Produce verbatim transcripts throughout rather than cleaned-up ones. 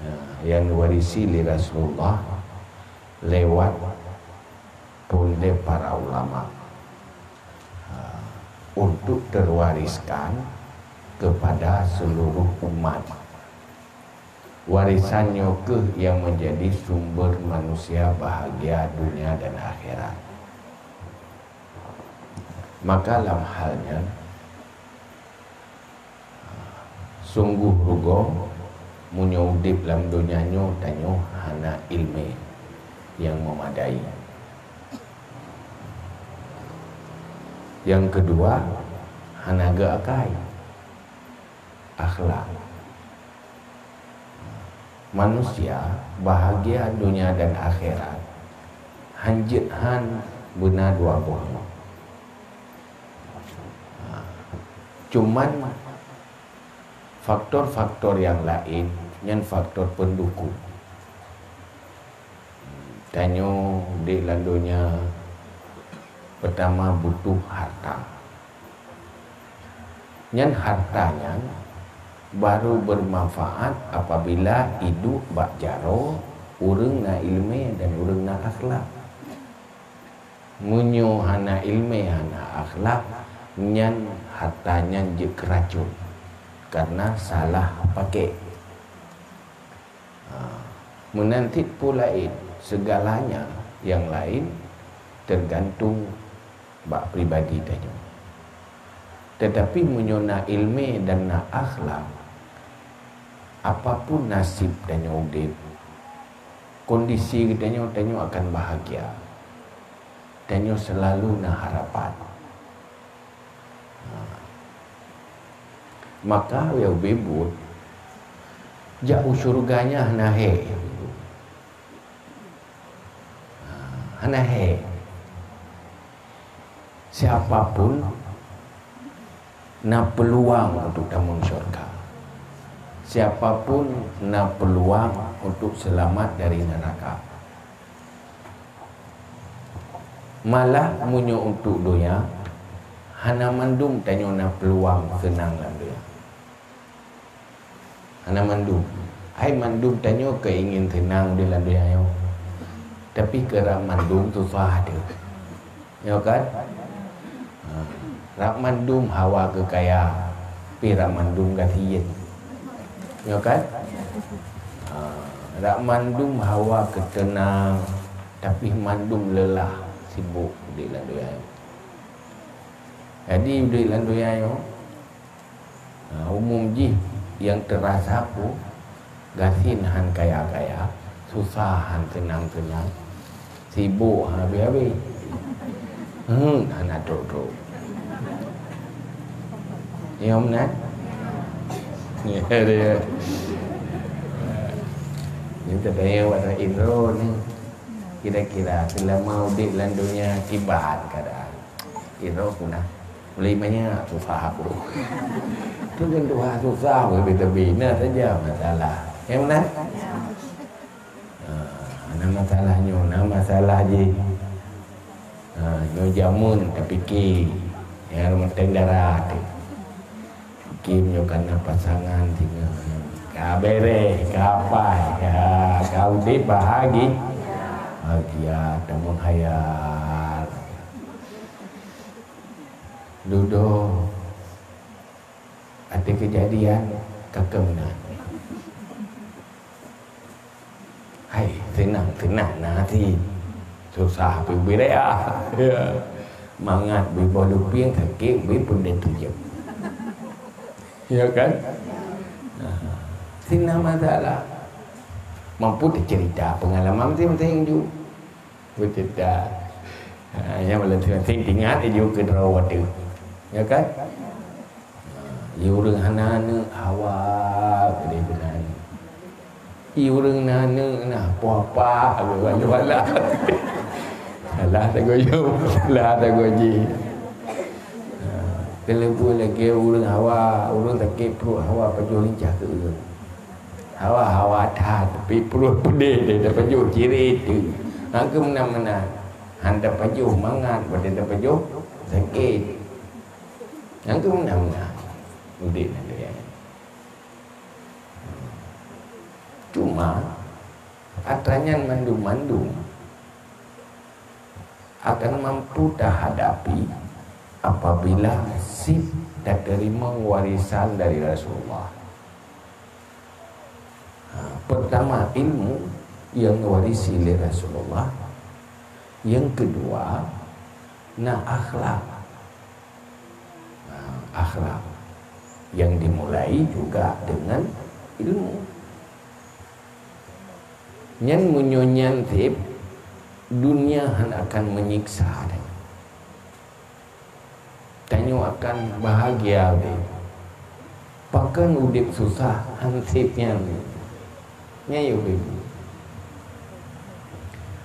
Ha, nyang diwarisi lé Rasulullah lewat phon lé para ulama, ha, untuk terwariskan kepada seluruh umat. Warisan nyoe kheueh nyang menjadi sumber manusia bahagia dunia dan akhirat. Maka lam hal nyan, sungguh rugoe meunyoe udeb lam donya nyoe tanyoe hana ileumé nyang memadai. Nyang keudua, hana geuakai, akhlak. Manusia bahagia donya dan akhirat hanjeuet han beuna dua boh nyoe. Cuman faktor-faktor nyang laén nyan faktor pendukung. Tanyoe di lam donya pertama butuh harta. Nyan harta nyan baru bermanfaat apabila idup bak jaroe ureuëng na ileumé dan ureuëng na akhlak. Meunyoe hana ileumé, hana akhlak, nyan harta nyan jeuet keu racun, karena salah pakai. Ha, meunan cit peue laén, segalanya nyang laén tergantung bak pribadi tanyoe. Tetapi meunyoe na ileumé dan na akhlak, apapun nasib tanyoe udeb, kondisi geutanyoe, tanyoe akan bahagia. Tanyoe selalu na harapan. Ha. Maka ya ubé buet, jak u syurga nyan hana hé. Ha, hana hé. Siapa pun na peuluang untuk tamong syurga. Siapa pun na peuluang untuk selamat dari neraka. Malah meunyoe untuk donya, hana mandum tanyoe na peuluang seunang lam donya. Hana mandum. Hai mandum tanyoe keuingin seunang di lam donya nyoe. Tapi keu rab mandum susah teuh. Nyoe kan? Ha, rab mandum hawa keu kaya, tapi rab mandum gasien. Nyoe kan? Ha, rab mandum hawa keu teunang, tapi mandum leulah sibok di lam donya nyoe. Jadi di lam donya nyoe, ha, umum jih nyang teurasa ku gasien han kaya-kaya, susah han seunang-seunang, sibok han habéh-habéh. Hmm, hana trok-trok. Ya, meunan? Ya, dia. Ni teuka watèe inro ni. Kira-kira seulama udeb lam donya kiban keadaan. Inro punah. Mulai banyak susah aku. Tu kan tuha susah, lebih-lebih. Nah saja masalah. Ya, meunan? Ha, na masalah nyoe, na masalah jih. Ha, nyoe jameun tapike. Nyang rumoh teng dara teuh. Pike nyoe kana pasangan singoh. Ka bereh, ka apai, ka, ka udeb bahagi-, bahagia, tamong hayal. Dudoe. Até keujadian ka keuh meunan. Hai, seunang-seunang na até. Susah pih ubé raya. Ya. Mangat ubé boh lupieng, sakét ubé peuet teujeuem. Ya kan? Nah, sina masalah. Mampu teuceurita peungalaman maséng-maséng ju. Beuteuta. Ha, nyang malam sing-sing tingat aju keu droe watèe. Ya kan? Ha, i ureueng hana aneuk, hawa keudeh keu aneuk. I ureueng na aneuk, na apa-apa, wala-wala. Salah teuguyue, salah teuguyue. Ha, keuleubeh lagèe ureueng hawa, ureueng sakét pruet hawa pajoh lincah keu ureueng. Hawa-hawa that, tapi pruet peudeh deh, tapajoh cirét teuh. Hana keuh meunan-meunan. Han tapajoh mangat, watèe tapajoh sakét. Hana keuh meunan-meunan. Udép nyan tu ya. Cuma, atra nyan mandum-mandum akan mampu tahadapi apabila sip tateurimong warisan dari Rasulullah. Ha, pertama, ilmu nyang gewarisi lé Rasulullah. Nyang keudua, na akhlak. Ha, akhlak nyang dimulai juga dengan ilmu. Nyan meunyoe nyan sép, dunia hana akan menyiksa tanyoe. Tanyoe akan bahagia udép. Pakon udép susah han sép nyan? Nyan yo, Ibu.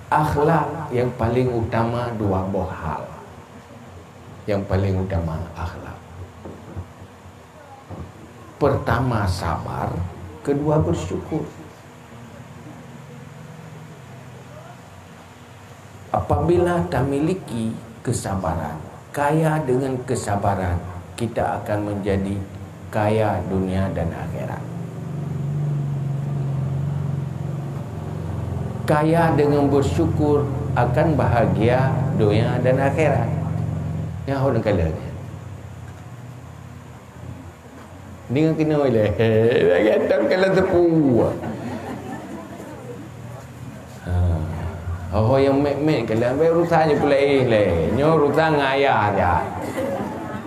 Akhlak nyang paling utama dua boh hal. Nyang paling utama akhlak. Pertama sabar, kedua bersyukur. Apabila tamiliki kesabaran, kaya dengan kesabaran, kita akan menjadi kaya dunia dan akhirat. Kaya dengan bersyukur, akan bahagia dunia dan akhirat. Nyan ho neukalon. Deungon keunoe lé. Lagèe tan kalon teupeu. Ha. Ho-ho nyang mèt-mèt kalon, bèk urusan nyoe peulaén lé. Nyoe urusan ngon ayah aja.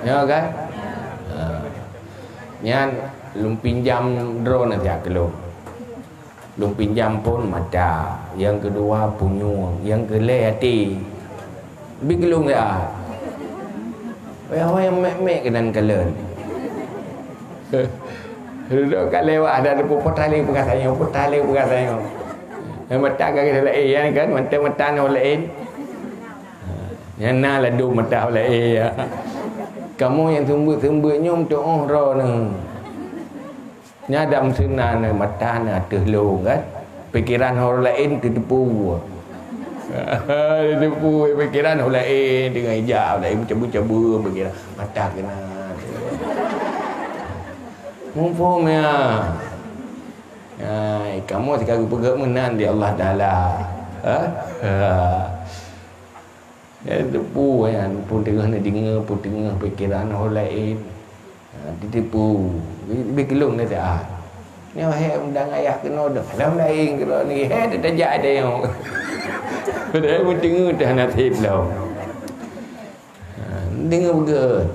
Nyoe kan? Ha. Nyan lôn pinjam droeneuh siat keu lôn. Lôn pinjam phôn mata, nyang keudua punyueng, nyang keulhèe até. Bi keu lôn siat. Wéh, awai nyang mèk-mèk keunan kalon. Dudoe ka lewat, ada teupeu peutalé peugah tanyoe, peutalé peugah tanyoe. Nyang mata ka geuh laén, nyan kan, mantong mata nyoe laén. Nyan na ladôm mata laén, ya. Kamoe nyang seumeubeuet-seumeubeuet nyoe meutuoh droeneuh. Nyan dam seunan mata na ateueh lôn kan. Pikeran ureueng laén teuteupeue. Teuteupeue pikeran ureueng laén, teungoh ijak ureueng laén meucabu-cabu pikeran mata keunan. Muphom ya. Hai, kamoe sika geupeugah meunan di Allah Taala. Ha? Ha. Nyan teupeu nyan, peue teungoh neudeungoe, peue teungoh pikeran ureueng laén. Ha, teuteupeue. Bi, bi keu lôn na taát. Nyoe hék undang ayah keunoe deuh. Lom laén keunoe ni, hék teutajak tanyoe. Padahai meuteungoe teuh naseb lom. Ha, deungoe beugèt.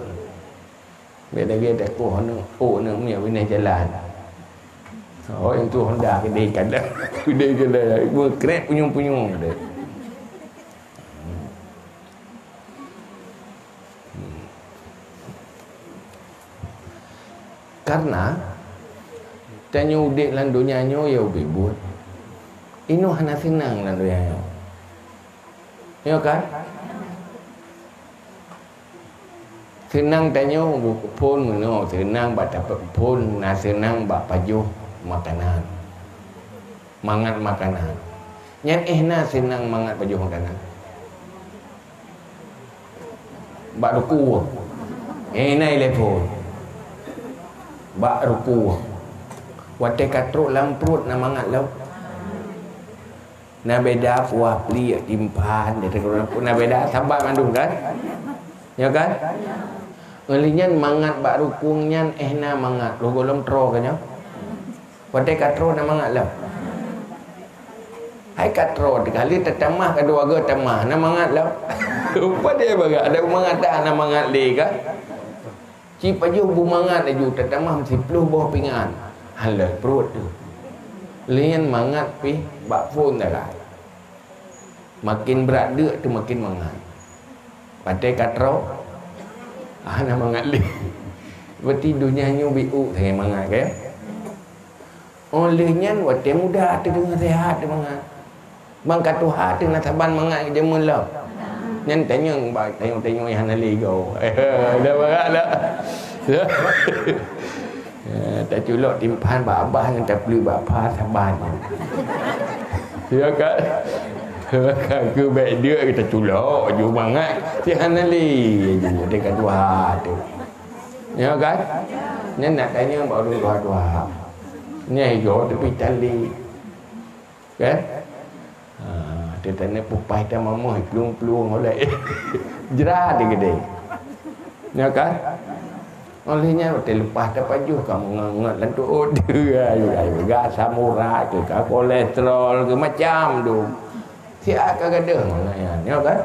Bèk lagèe takoh aneuk ôk aneuk miet binéh jalan. Oh, nyang tu Honda keudéh kadang. Keudéh kadang. Meukrek punyueng-punyueng deh. Karena tanyoe udép lam donya nyoe ya ubit buet. Inoe hana seunang lam donya nyoe. Ya kan? Seunang tanyoe phôn meunoe, seunang bak tapeuet phôn, na seunang bak pajoh makanan. Mangat makanan. Nyan éh na seunang mangat pajoh makanan. Bak ruku. Éh na ilèe phôn. Bak ruku. Watèe ka trok lam pruet na mangat lom. Na beda puah pliek timphan, na beda saban mandum kan? Ya kan? Ngon lheueh nyan mangat bak rukung nyan éh na mangat, lheuh gohlom troe ka nyoe. Watèe ka troe na mangat lom. Hai ka troe, teuka lheueh tatamah ka dua goe tamah, na mangat lom. Padahai bagak ada mangat dah, na mangat lé kan? Ci pajoh bu mangat laju tatamah siplôh boh pingan. Hana lom pruet teuh. Lheueh nyan mangat pih bak phôn tagai. Maken brat deuk teuh maken mangat. Watèe ka troe, hana mangat lé. Berarti donya nyoe biôk sagai mangat, kan? Óh lheueh nyan watèe muda teuh deungon seuhat teuh mangat. Ban ka tuha teuh na saban mangat jameun lom. Nyan tanyong bak tanyoe-tanyoe nyang hana lé goe. Dah barak dah. Ya, taculok timphan bak abah nyan tapeuleueh bak pha saban. Ya kan? Ka keu bèk deuk taculok ju mangat. Ti hana lé ju watèe ka tuha teuh. Ya kan? Nyan nak tanyong bak ureueng tuha-tuha. Nyan igoe teupitali. Kan? Ha, teutanyoe pupaih ta mamoh plueng-plueng oleh jra di gede. Ya kan? Oleh nyan watèe leupah tapajoh ka meungeut-ngeut lam tuot. Ayo, ayo, ga asam urat ke, ka kolesterol ke, macam tu. Siat ka gadoh mana nyan, ya kan?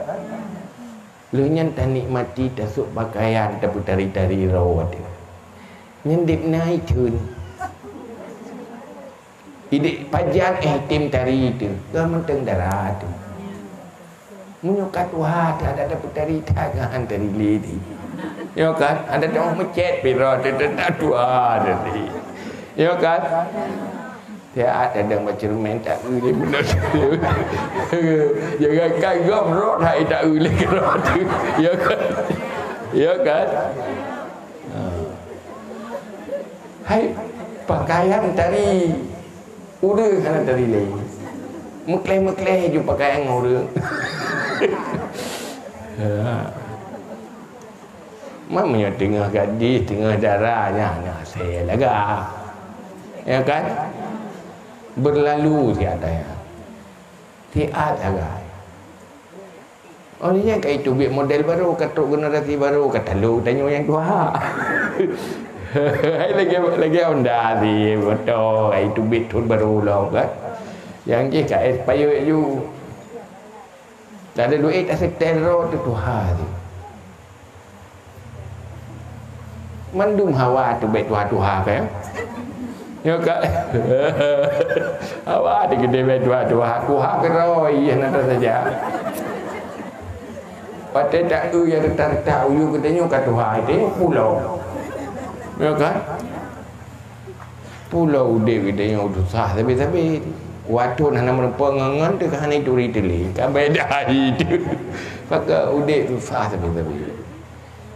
Lheueh nyan tanikmati tasôk pakaian tapeutari-tari droe teuh. Nyan deb na itheun. Idek pajan eh tem tari teuh, ka mantong dara teuh. Meunyoe ka tuha teuh adak tapeutari that ngon tari lé teuh. Nyoe kan, adak teungoh meucet pira teuh, teuh tak tuha teuh. Nyoe kan? Siat tadong bak ceureumen tak eu lé beuna. Jangankan gob rot hai tak eu lé keudroe teuh. Ya kan? Ya kan? Ha. Hai, pakaian tari ureueng hana tari lé. Meukleh-meukleh ju pakaian ngon ureueng. Ha. Mak meunyoe teungoh gadis, teungoh dara, nyan, nyan asèe laga. Ya kan? Berlalu siat nyan. Siat sagai. Oh, nyan ka iteubiet model baru, ka trok generasi baru, ka talo tanyoe nyang tuha. Hai lagèe, lagèe Honda sih, moto, ka iteubiet thon baru lom kan. Nyang jih ka expire ju. Tada duit asetel droe teuh tuha teuh. Mandum hawa teuh bèk tuha-tuha kan? Ya kan? Hawa teuh geude bèk tuha-tuha. Tuha keudroe, iya na saja. Watèe tak eu nyang reuta-reuta, uyu geutanyoe ka tuha, itu pulo. Ya kan? Pulo udép geutanyoe susah sabe-sabe. Watèe hana meureumpok ngon-ngon teuh ka hana ituri teuh lé, ka beda itu. Maka udép susah sabe-sabe.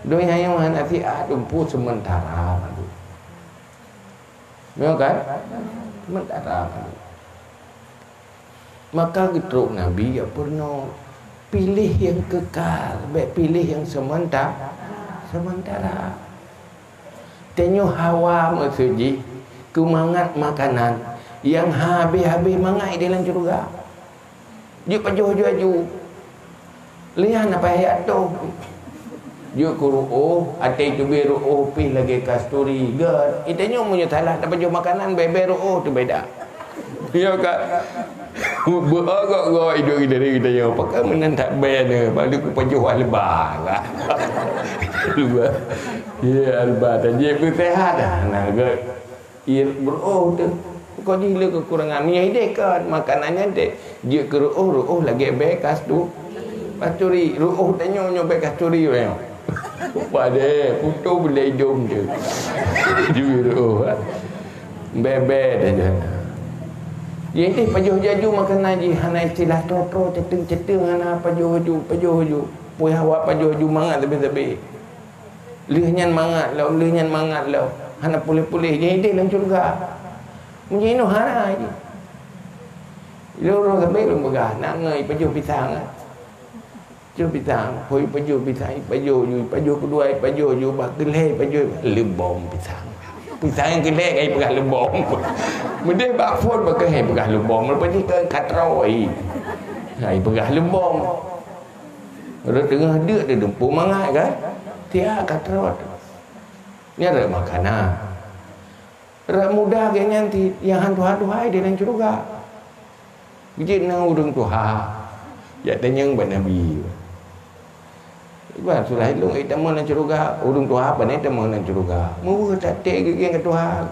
Donya nyoe hana siat, teumpu sementara. Ya kan? Sementara. Maka geutrok Nabi jak peurunoe, piléh nyang keukal, bèk piléh nyang seumenta-, seumantara. Tanyoe hawa meuseujih keu mangat makanan nyang habéh-habéh mangat di dalam syeuruga. Jeuet pajoh aju-aju. Lian apa ayat tu? Jeuet keu ru'oh, até teubiet ru'oh pih lagèe kasturi. Gèt, geutanyoe meunyoe salah tapajoh makanan, bèe-bèe ru'oh teuh beda. Ya kan? Beuagak-agak iduek dari geutanyoe. Pakon meunan that bèe nyoe, baru kupajoh alba lah. Alba. Ya, alba. Tajak beuseuhat dah. Nah, gèt. Ié beuruôh teuh. Kok jih le keukurangan. Meunyoe ideh kon makanan nyan teuh, jeuet keu ruôh, ruôh lagèe bèe kastu-, kasturi. Ruôh tanyoe nyoe bèe kasturi nyoe. Padahai putôh beulée idong teuh. Jeuet ruôh, ha. Bèe-bèe teuh. Jadi pajoh aju makanan jih hana istilah troe-troe, ceuteung-ceuteung hana pajoh aju, pajoh aju. Pue awak pajoh aju mangat sabe-sabe. Lheueh nyan mangat lom, lheueh nyan mangat lom. Hana puléh-puléh, jadi ideh lam syeuruga. Meunyoe inoe hana jih. Lôn, lôn sabe lôn peugah, nak ngon ipajoh pisang, ah. Pajoh pisang, phon ipajoh pisang, ipajoh ju, ipajoh keudua, ipajoh ju, bak keuhai ipajoh, leubom pisang. Pisang nyang keuhai ka ipeugah leubom. Meudeh bak phon bak keuhai ipeugah leubom, leupah jih ka katrok, ai. Ha, ipeugah leubom. Rot teungoh deuk teuh dumpeue mangat kan? Tiak ka trot. Nyan rot makanan. Rot muda geuh nyan ti nyang han tuha-tuha di dalam syeuruga. Jeuet na ureueng tuha. Jak tanyong bak Nabi. Iban sulah ilong, eh, tamong lam syeuruga, ureueng tuha pane tamong lam syeuruga. Meuweuh taté geugieng keu tuha.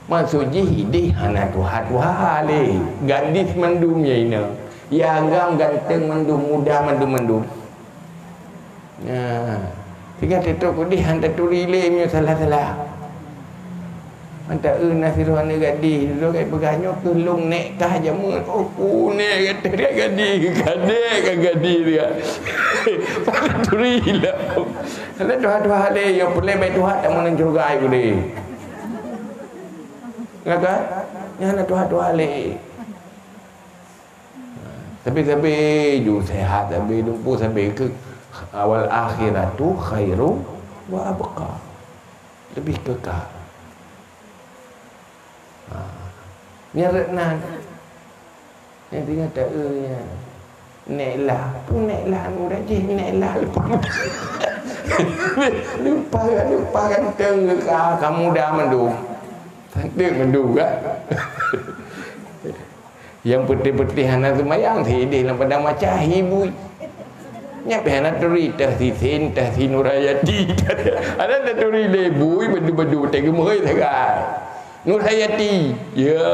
Maksud jih ideh hana tuha-tuha lé. Gadis mandum ya inoe. Ya agam ganteng mandum, muda mandum-mandum. Nah, tinggai teutôp udeh han taturi lé meunyoe salah-salah. Mantong eu na sidroe aneuk gadih, sidroe kai peugah nyoe keuh lôn nèk kah jameun. Oh, ku nèk gata riak gadih, kadek ka gadih riak. Paturi lah. Hana tuha-tuha lé, yo peureulèe bèk tuha tamong lam syeuruga ai udeh. Ngaka? Nyan hana tuha-tuha lé. Tapi sabe ju sehat, sabe dumpeue, sabe keu awal akhiratu khairu wa abqa. Lebih kekal. Ha. Nyan rot nan. Nyang tinggai ta-, eh, nyan. Nek lah. Pun nek lah, anu dah jih, nek lah leupah. Leupah, leupah ganteng ka, ka muda mandum. Cantik mandum kan? Nyang putih-putih hana seumayang, sideh lam padang maca, hi bui. Nyan pih hana turi, teuh si Sin, teuh si Nurhayati. Hana taturi lé bui, badu-badu, teuh geumeuhôi sagai. Nurhayati, ya,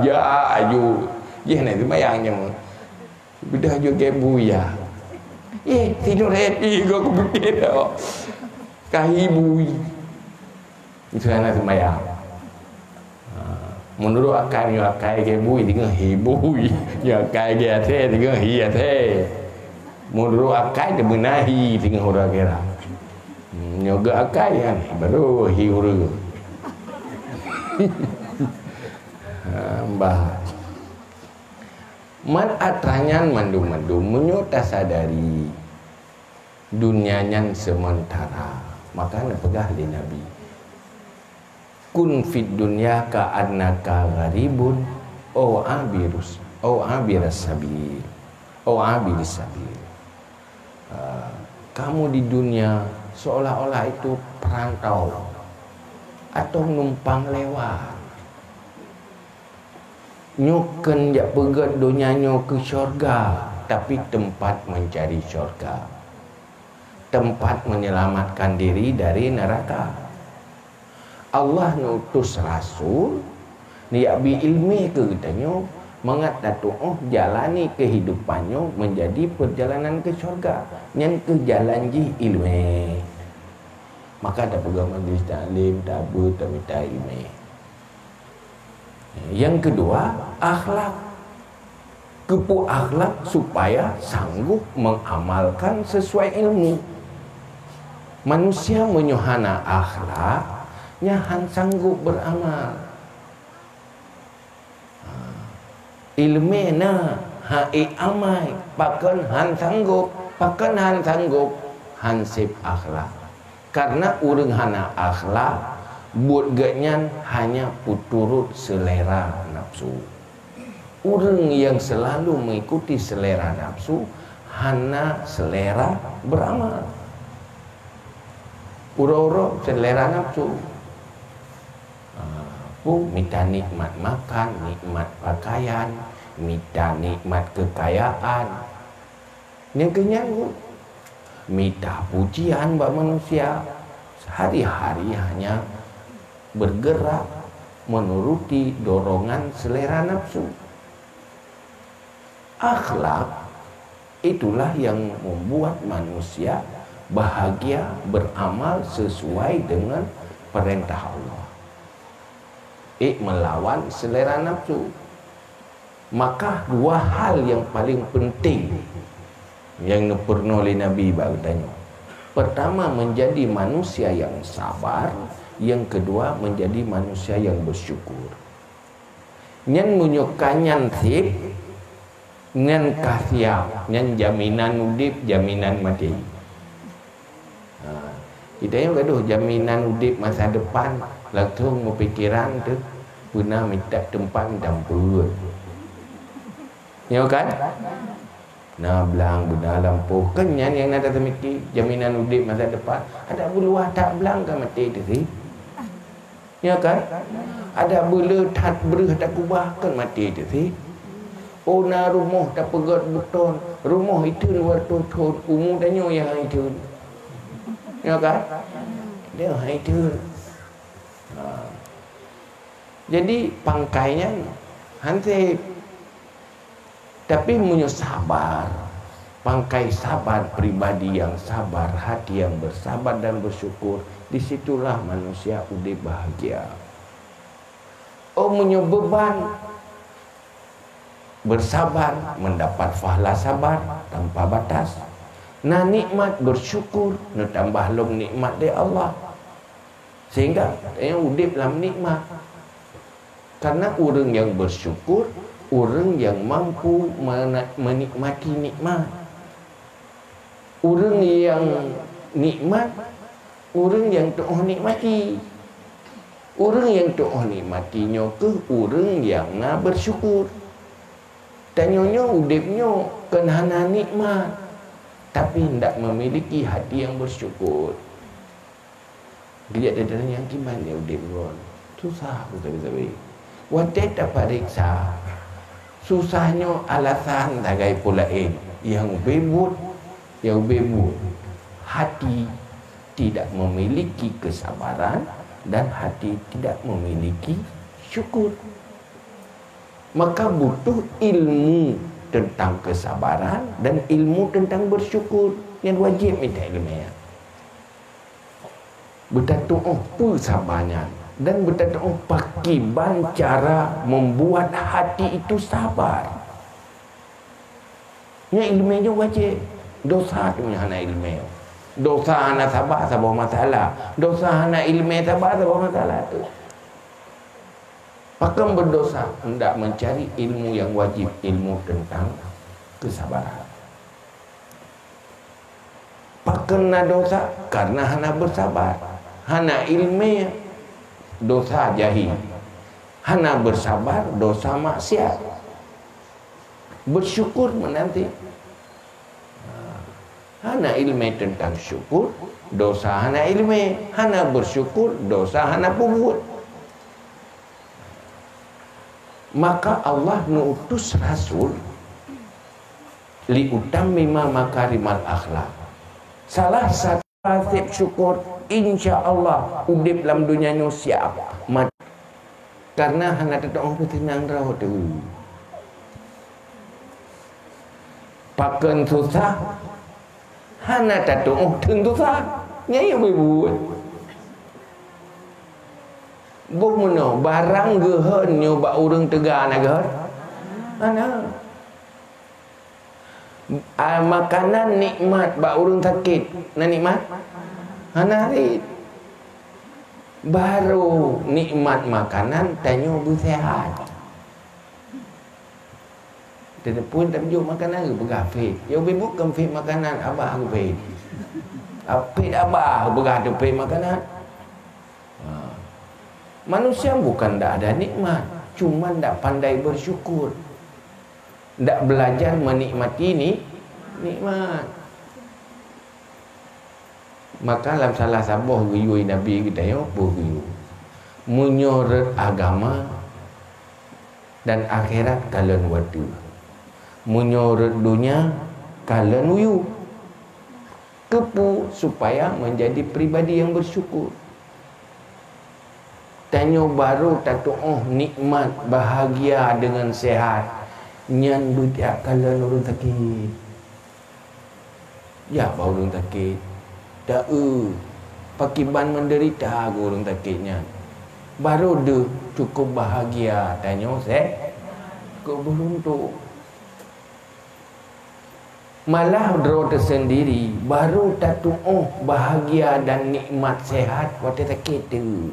ya, aju. Jih na seumayang nyoe. Beudah aju gét bui ya. Eh, si Nurhayati, gua keupikir tau. Ka hi bui. Miseue hana seumayang. Ha, meunurot akai, meunyoe akai gét bui, singoh hi bui. Nyoe akai gét asèe, singoh hi asèe. Meunurot akai, teubeuna hi, singoh uroe akhirat. Hmm, nyoe gét akai kan, baru hi uroe. Ha, bah. Man atra nyan mandum-mandum, meunyoe tasadari dunia nyan sementara, maka neupeugah lé Nabi, "Kun fid dunya ka'annaka gharibun au abirus, au abiras sabil, au abiris sabil." Ah, kamu di dunia seolah-olah itu perantau atau numpang lewat. Nyoe kheun jak peugét donya nyoe keu syurga, tapi tempat mencari syurga, tempat menyelamatkan diri dari neraka. Allah neutus rasul, neujak bi ileumèe keu geutanyoe, mangat tatuoh jalani keuhidupan nyoe menjadi perjalanan keu syurga. Nyan keuh jalan jih ileumèe. Maka tapeugah majlis taklim, tabeuet, tamita ileumèe. Yang kedua, akhlak. Keupeue akhlak? Supaya sanggup mengamalkan sesuai ilmu. Manusia meunyoe hana akhlak, nyan han sanggup beramal. Ha. Ileumèe na, han ék amai, pakon han sanggup, pakon han sanggup, han sép akhlak. Karena ureuëng hana akhlak, buet geuh nyan hanya peuturot seulera nafsu. Ureuëng nyang seulalu mengikuti seulera nafsu, hana seulera beuramal. Uroe-uroe seulera nafsu. Ah, peue mita nikmat makan, nikmat pakaian, mita nikmat keukayaan. Nyang keunyan, mita pujian bak manusia, hari-hari hanya bergerak menuruti dorongan selera nafsu. Akhlak itulah yang membuat manusia bahagia beramal sesuai dengan perintah Allah. Eh, melawan selera nafsu. Maka dua hal yang paling penting yang neupeurunoe lé Nabi bak geutanyoe. Pertama, menjadi manusia yang sabar, yang kedua, menjadi manusia yang bersyukur. Nyan meunyoe ka nyan sép, nyan ka siap, nyan jaminan udép, jaminan maté. Ha, geutanyoe gadoh jaminan udép masa depan, langsung meupikiran teuh, beuna mita teumpat mita peuet. Nyoe kan? Na blang, beuna lampôh. Kan nyan nyang na tateumiki, jaminan udép masa depan. Adak beuluwah that blang ka maté teuh sih. Ya kan? Adak beulé that breuh takubah kan maté teuh sih. Oh, na rumoh tapeugét beuton, rumoh iteun dua reutôh thon, umu tanyoe nyang han iteun. Ya kan? Dia han iteun. Ha. Jadi pangkai nyan han sép. Tapi meunyoe sabar, pangkai sabar, pribadi yang sabar, hati yang bersabar dan bersyukur, di situlah manusia udép bahagia. Oh, meunyoe beuban, bersabar, mendapat pahala sabar tanpa batas. Na nikmat, bersyukur, neutambah lom nikmat dari Allah. Sehingga, eh, udép lam nikmat. Karena ureuëng nyang bersyukur, ureuëng nyang mampu mena-, menikmati nikmat. Ureuëng nyang nikmat, ureuëng nyang tuoh nikmati. Ureuëng nyang tuoh nikmati nyoe keuh ureuëng nyang na bersyukur. Tanyoe nyoe udeb nyoe kon hana nikmat, tapi ndak memiliki hati yang bersyukur. Geujak teutanyong kiban lé udeb droe, susah beutôi-beutôi. Watée tapareksa, susah nyoe alasan sagai peue laén. Nyang ubé buet, nyang ubé buet, hati tidak memiliki kesabaran dan hati tidak memiliki syukur. Maka butuh ilmu tentang kesabaran dan ilmu tentang bersyukur. Nyan wajéb mita iéleumé nyan. Beutatu'oh peue saba nyan dan beutatu'oh pakiban cara membuat hati itu sabar. Nyan iéleumé nyoe wajéb. Dosa tu nyang hana iéleumé. Dosa hana saba, saboh masalah. Dosa hana iéleumé saba, saboh masalah tu. Pakon berdosa? Hendak mencari ilmu yang wajib, ilmu tentang kesabaran. Pakon na dosa? Karena hana bersabar. Hana iéleumé, dosa jahil. Hana bersabar, dosa maksiat. Bersyukur meunan cit. Hana iéleumé teuntang syukur, dosa hana iéleumé. Hana bersyukur, dosa hana peubuet. Maka Allah neuutus rasul liutammima makarimal akhlak. Salah satu resep syukur, insya Allah udeb lam donya nyoe siap mati. Karena hana tatu'oh peuseunang droe teuh. Pakon susah, hana tatu'oh theun susah. Nyan nyang buet-buet. Boh meunoe, barang geuhon nyoe bak ureuëng teuga na geuhon? Hana. Ah, makanan nikmat bak ureuëng sakét, na nikmat? Hana rit. Baru nikmat makanan tanyoe beuseuhat. Telepon tamjok makanan geupeugah fake. Ya ubé buet kon fake makanan, abah geufake. Ah, fake abah geupeugah tu fake makanan. Ha. Manusia bukan ndak ada nikmat, cuma ndak pandai bersyukur. Ndak belajar menikmati ni, nikmat. Maka lam salah saboh geuyue Nabi geutanyoe peue geuyue, meunyoe rot agama dan akhirat kalon watée, meunyoe rot donya kalon uyueb. Keupeue? Supaya menjadi pribadi yang bersyukur. Tanyoe barô tatu'oh nikmat bahagia deungon sehat, nyan beutiek kalon ureuëng sakét. Jak bak ureuëng sakét, ta-eu pakiban menderita geuh ureuëng sakét nyan. Barô deuh cukup bahagia tanyoe se-, cukup beuruntung. Malah droe teusendiri barô tatu'oh bahagia dan nikmat sehat watée sakét teuh.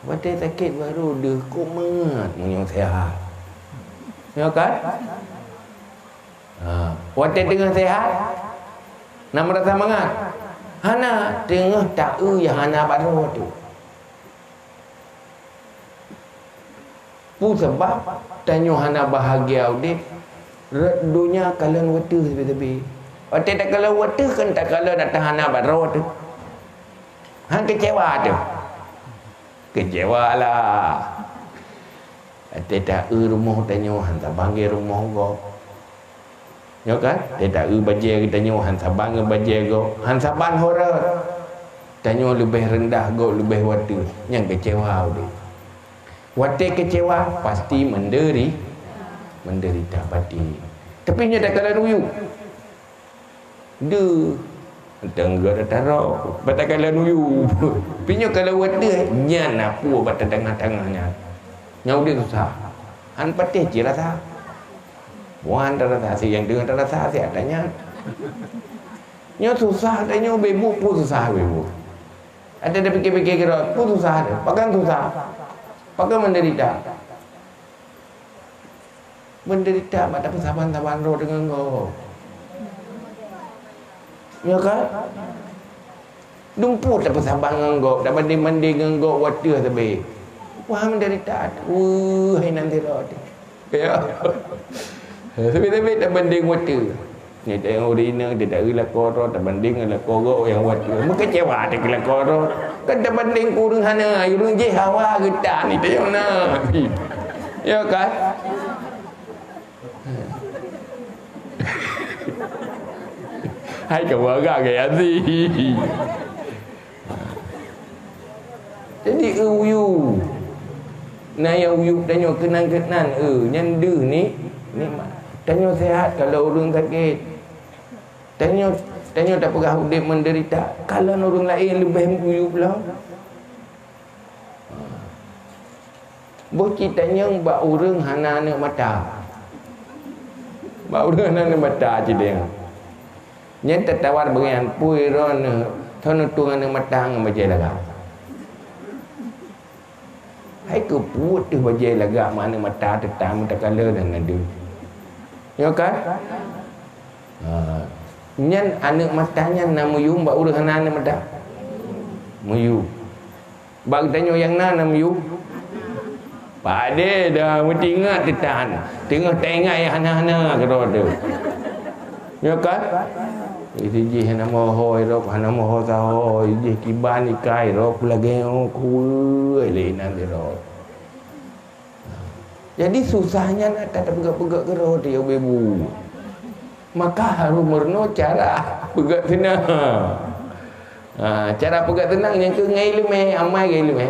Watée sakét barô deuh kok mangat meunyoe sehat. Ya kan? Ha, watée teungoh sehat, na meurasa mangat? Hana, teungoh ta-eu nyang hana barô teuh. Peue sabab tanyoe hana bahagia udeb? Rot donya kalon watée sabe-sabe. Watée takalon watée kan takalon ata hana barô teuh. Han keucewa teuh. Keucewa lah. Watée ta-eu rumoh tanyoe han saban geuh rumoh gob. Nyoe kan, teuta eu bajée geutanyoe han saban ngon bajée gob, han saban ho rot. Tanyoe leubeh reundah gob leubeh watée, nyang keucewa udeb. Watée keucewa pasti meunderi-, meunderita batin. Tapi nyoe takalon uyueb. Deuh, teunggor taroe, bak takalon uyueb. Pi nyoe kalon watée, nyan na peue bak teungoh-teungoh nyan. Nyang udeb susah. Han patéh cit rasa. Wan tarasa, si nyang deungoe tarasa, si ata nyan. Nyoe susah, ata nyoe beubu, peue susah beubu. Ata tapike-pike keudroe, peue susah teuh? Pakon susah? Pakon meunderita? Meunderita bak tapeusaban-saban droe deungon gob. Ya kan? Dumpeue tapeusaban ngon gob, tabandeng-bandeng ngon gob watée sabe. Wah, meunderita, weueh, hai nan sidroe teuh. Ya. Tapi-tapi tabanding watèe. Nyoe tayang ureueng inong teudawi lakoe droe tabanding ngon lakoe geuh nyang watèe. Meukeucewa teuh keu lakoe droe. Kan tabanding keu ureueng hana, ureueng jih hawa geutan ni tayong na. Ya kan? Hai kamoe agak gaya sih. Jadi, eu, uyuek. Na nyang uyuek tanyoe keunan-keunan, eu, nyan deuh ni, nikmat. Tanyoe sehat kalon ureueng sakét. Tanyoe, tanyoe tapeugah udép menderita, kalon ureueng laén leubeh uyuek lom. Boh cit tanyong bak ureueng hana aneuk mata. Bak ureueng hana aneuk mata cit tanyong. Nyan tatawar beungian pui droeneuh, soe neutueng aneuk mata ngon bajèe lagak. Hai keupeue teuh bajèe lagak meuaneuk mata teutang meutakala dan nadu. Nyo kan? Ha. Nyan aneuk mata nyan na meuyuem bak ureueng hana aneuk mata? Meuyuem. Bak geutanyoe nyang na, na meuyuem? Padé dah meutingat teutan. Teungoh taingat nyang hana-hana keudroe teuh. Nyo kan? Isi jih hana moho irok, hana moho saho, jih kiban ikai irok lagèe nyoe kuweueh lé inan irok. Jadi susah nyan ata tapeugah-peugah keudroe teuh ya ibu. Maka harus meurunoe cara peugah seunang. Ha, cara peugah seunang nyang keu ngon ileumèe, amai ngon ileumèe.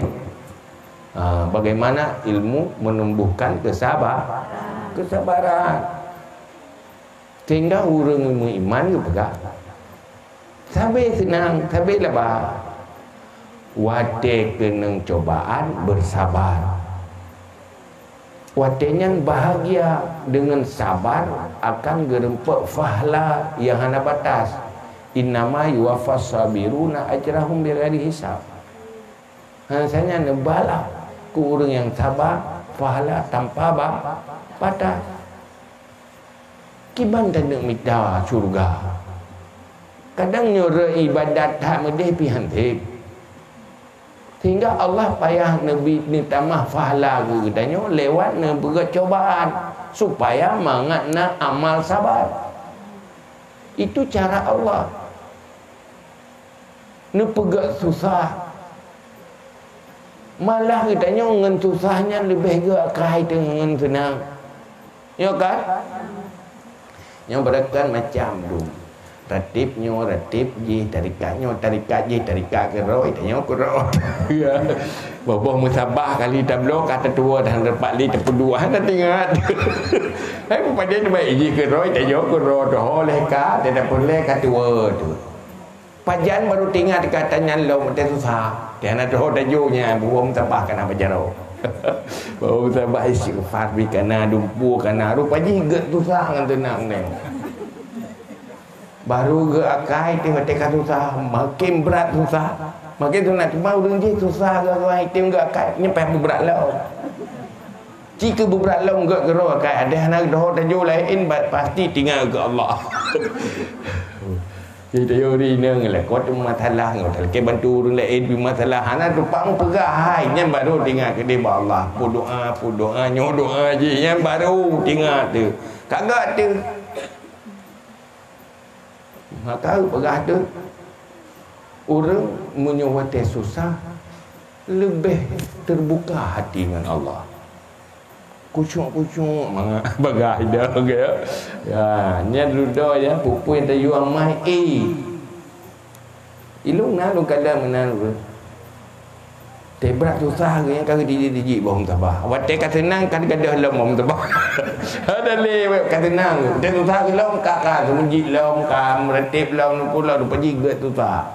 Ha, bagaimana ilmu menumbuhkan kesaba-, kesabaran. Sehingga ureueng meuiman geupeugah, sabe seunang, sabe laba. Watèe keunong cobaan, bersabar. Watèe nyan bahagia, deungon sabar akan geureumpok fahla nyang hana batas. Innama yuwaffas sabiruna ajrahum bighairi hisab. Hana sajan neuba lah keu ureueng nyang saba, pahala tanpa ba-, batas. Kiban taneuk mita syeuruga. Kadang nyoe rot ibadat that meudeh pih han sép. Sehingga Allah payah neubi, neutamah pahala keu geutanyoe lewat neupeugah cobaan, supaya mangat na amal sabar. Itu cara Allah. Neupeugah susah. Malah geutanyoe ngon susah nyan leubeh geuakai teuh ngon seunang. Nyo kan? Nyo beureukan macam dum. Ratib nyoe, ratib jih, tarekat nyoe, tarekat jih, tarekat keudroe, tanyoe keudroe. Ya. Boh-boh musabah kali tabloe ka tatuwoe dan repat li tapeuduek hana teuingat. Hai peupadé baik jih keudroe, tanyoe keudroe, doh leh ka, dan peureulèe ka tuwoe tu. Pajan baru teuingat kata nyan lom, watèe susah. Teuh hana teuho tajok nyan, buhom tabah kana bajaro. Buhom tabah istighfar bih kana, dumpeue kana. Rupa jih gèt susah ngon teunang nyan. Baru geuakai teuh watèe ka susah, makin brat susah. Makin sunat cuma ureueng jih susah geuakai, teuh geuakai, nyan payah beubrat lom. Ci keu beubrat lom gèt keudroe akai, adak hana teuho tajok laén, ba-, pasti teuingat keu Allah. Jadi ureueng inong lakoe teuh masalah, ngon talakèe bantu ureueng laén pih masalah, hana teupang peugah hai, nyan baru teuingat keudéh bak Allah. Peudoa, peudoa, nyoe doa jih, nyan baru teuingat teuh. Ka gèt teuh. Maka peugah teuh, ureueng meunyoe watèe susah, leubeh teubuka hati ngon Allah. Khusyuk-khusyuk mangat bagah ida, ya. Ya, nyan dudoe ya, pupui tayue amai, eh. Ilôn na lôn kada meunan ureueng. Teuh brat susah geuh nyan ka geudijik-dijik boh meutabah. Watèe ka seunang ka gadôh lom boh meutabah. Hana lé ka seunang. Teuh susah geuh lom ka, ka seumujit lom, ka meurateb lom, nukul lom, rupa jih gèt susah.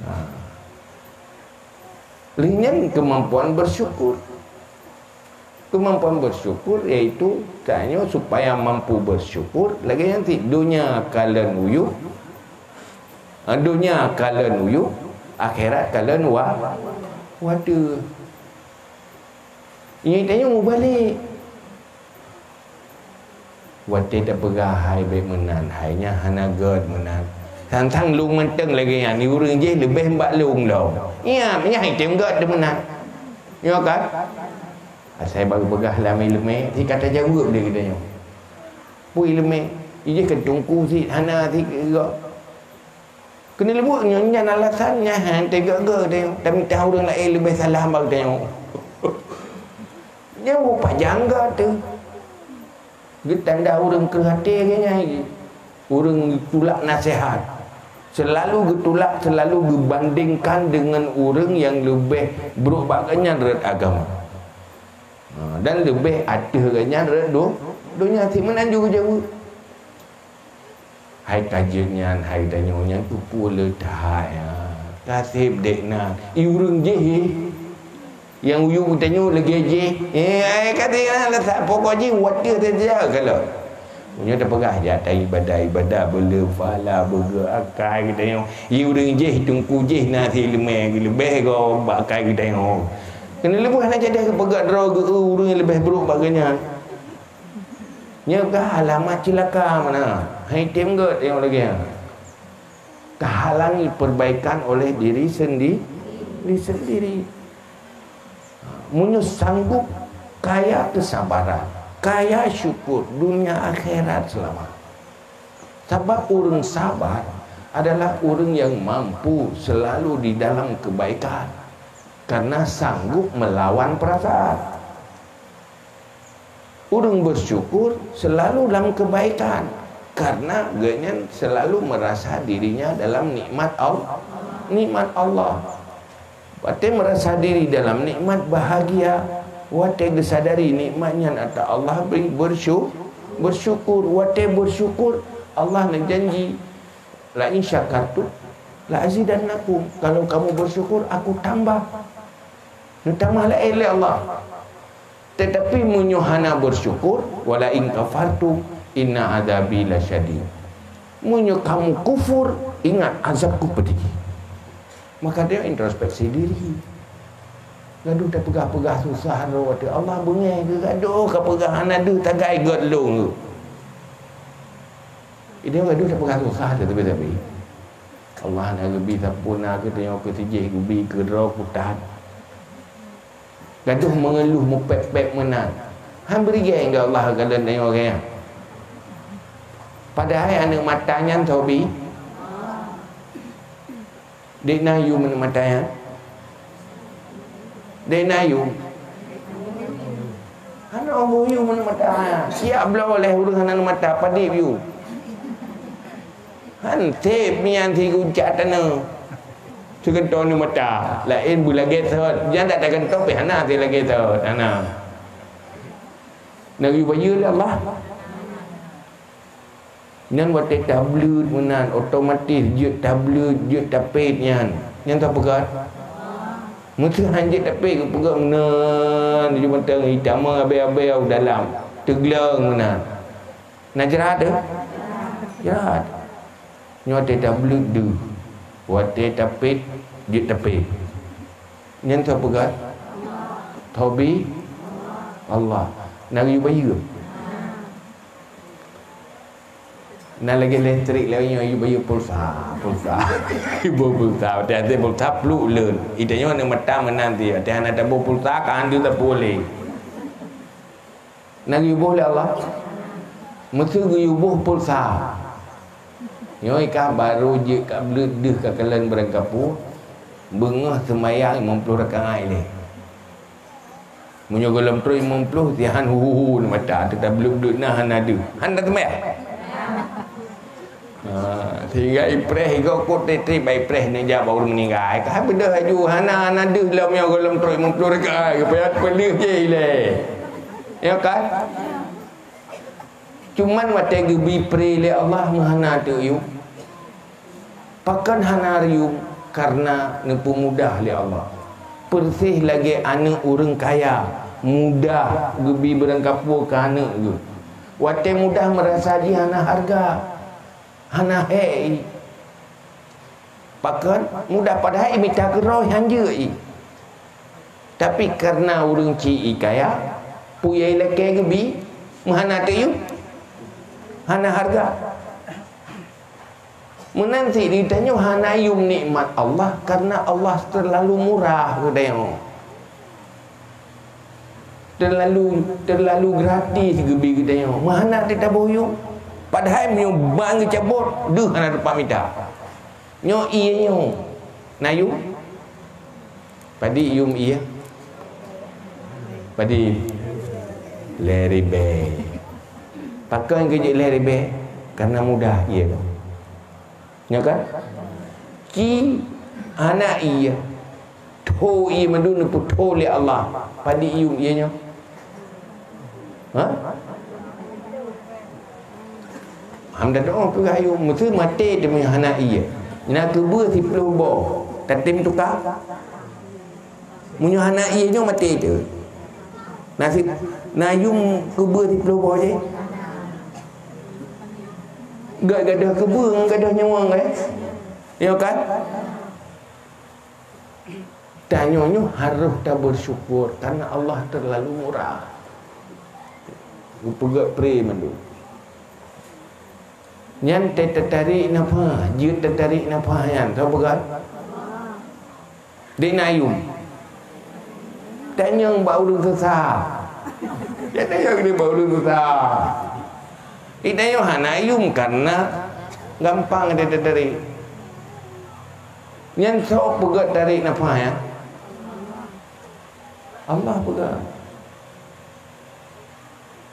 Ha. Lheueh nyan keumampuan bersyukur. Keumampuan bersyukur yaitu tanyoe supaya mampu bersyukur lagèe nyan cit, donya kalon uyuek, donya kalon uyuek, akhirat kalon wa-, watèe. Nyoe tanyoe mubalek. Watèe tapeugah hai bèk meunan, hai nyan hana gèt meunan. Sang-sang lôn mantong lagèe nyan, ureueng jih leubeh bak lôn lom. Nyan, nyan hai tem gèt teuh meunan. Nyoe kan? Asai baru peugah lam ileumèe, si ka tajaweueb lé geutanyoe. Peue ileumèe? Ijih keu teungku si hana si geuh. Keuneuk leubuet nyoe nyan alasan nyan han teuga-ga teuh, tamita ureuëng laén leubeh salah bak tanyoe. Nyan bupajang ga teuh. Geutanda ureuëng kreueh até geuh nyan. Ureuëng tulak naseuhat. Seulalu geutulak, seulalu geubandingkan deungon ureuëng nyang leubeh brok bak geuhnyan rot agama. Ha, dan leubeh ateueh geuhnyan rot do-, donya. Simeunan ju geujaweueb. Hai ka jeuet nyan, hai tanyoe nyan peue-peue le that, ya. Ka seb dek na. I ureuëng jih, eh. Nyang uyuek geutanyoe lagèe jih. Eh, ai ka seb na, leusah pokok jih watèe saja kalau. Meunyoe tapeugah jak ta ibadah-ibadah, beuleupala, beugeue akai geutanyoe. I ureuëng jih, teungku jih na si leumèe geuleubeh gob bak akai geutanyoe. Keuneuk leubuh na jadi peugah droe geu ureuëng nyang leubeh brok bak geuhnyan. Nyoe ka alamat ceulaka meunan. Hai tem geuh tengok lagèe nyan. Tahalangi perbaikan oleh diri sendi-, diri sendiri. Meunyoe sanggup kaya kesabaran, kaya syukur, dunia akhirat selamat. Sabab ureuëng sabar adalah ureuëng yang mampu selalu di dalam kebaikan karena sanggup melawan perasaan. Ureuëng bersyukur selalu dalam kebaikan karena geuhnyan selalu merasa dirinya dalam nikmat Al-, nikmat Allah. Watèe merasa diri dalam nikmat bahagia, watèe geusadari nikmat nyan ata Allah bri bersyu-, bersyukur. Watèe bersyukur, Allah neujanji, "La in syakartum la azidannakum." Kalau kamu bersyukur, aku tambah. Neutamah laén lé Allah. Tetapi meunyoe hana bersyukur, "Wala in kafartum inna adzabi lasyadid." Meunyoe kamu kufur, ingat azabku pedih. Maka dia introspeksi diri. Gadoh tapeugah-peugah susah droe watèe Allah beungèh keu gadoh ka peugah hana deuh tagai gèt lôn. Idéh gadoh tapeugah susah teuh tapi-tapi. Allah na geubi sapeue na keu tanyoe keu sijih geubi keu droe kutat. Gadoh meungeuluh mupék-pék meunan. Han beurigée ingat Allah ka lôn tanyoe gaya. Padahai aneuëk mata nyan soe bi? Dek na yum aneuëk mata nyan? Dek na yum? Hana boh yum aneuëk mata. Siap bloe lé ureuëng hana aneuëk mata, padib yum. Han seb mian si gucat tanoh. Sigeuntoe aneuëk mata, laén beulagée sot. Nyang dak tageuntoe pih hana si lagée sot, hana. Nyan geubayeue lé Allah. Nyan watée tableuet meunan, otomatis jeuet tableuet, jeuet tapét nyan. Nyan tapeugah. Meuseuh han jeuet tapét geupeugah meunan, jeuet mantong itamong abée-abée u dalam. Teugleng meunan. Na jrat teuh? Jrat. Nyoe watée tableuet deuh. Watée tapét, jeuet tapét. Nyan soe peugah? Tobi? Allah. Na geuyue bayeue? Na lagée listrik lagée nyoe yue bayeue pulsa, pulsa. Yue boh pulsa, watée até pulsa pluek leuet. Ita nyoe aneuëk mata meunan ti, watée hana taboh pulsa, ka han deuh tapuléh. Na geuyue boh lé Allah? Meuseuh geuyue boh pulsa. Nyoe ka barô jeuet ka bleuet deuh ka kalon barangkapeue, beungoh seumayang limong ploh rakaat ilée. Meunyoe gohlom trok limong ploh, sihan hu-hu-hu mata, teutab bleuet-bleuet na hana deuh. Hana seumayang. Ha, sehingga ipreh igoe kot treb-treb bak ipreh neujak bak ureuëng meuninggai. Ka beudôh laju hana, hana deuh lom nyoe gohlom trok limong ploh rakaat, geupeuet peuleueh jih ilée. Ya kan? Cuman watée geubi pré lé Allah meuhana teuyum. Pakon hana rium? Kareuna neupeumudah lé Allah. Peureséh lagée aneuëk ureuëng kaya, mudah geubi barangkapeue keu aneuëk geuh. Watée mudah meurasa jih hana hareuga, hana hék. Pakon mudah padahai mita keudroe han jeuet i. Tapi kareuna ureuëng ci i kaya, peue nyang ilakée geubi, meuhana teuyum, hana hareuga. Meunan cit geutanyoe hana yum nikmat Allah kareuna Allah teulalu murah geutanyoe. Terlalu, terlalu gratis geubi geutanyoe. Meuhana teutabôh yum. Padahai meunyoe ban geucabot, deuh hana teumpat mita. Nyoe ié nyoe. Na yum? Padit yum ié? Padit? Lhèe ribèe. Pakon keu jeuet lhèe ribèe? Karena mudah ié nyoe. Nyo kan? Ci hana ié. Tho ié mandum neupeutho lé Allah. Padit yum ié nyoe? Ha? Hamdan doa peugah yum, meusti maté teuma hana ié. Na keubeue siploh boh, tatem tuka? Meunyoe hana ié nyoe maté teuh. Na si-, na yum keubeue siploh boh jih. Ga-, gadoh keubeue ngon gadoh nyawöng, eh? Nyo kan? Tanyoe nyoe harôh tabersyukur karena Allah terlalu murah. Geupeugöt pré mandum. Nyan teutarek nafah, jeuet teutarek nafah nyan, soe peugöt? Dek na yum. Tanyong bak ureueng susah. Ya tanyong dek bak ureueng susah. Di tanyong hana yum karena gampang dia teutarek. Nyan soe peugöt tarek nafah nyan? Allah peugöt.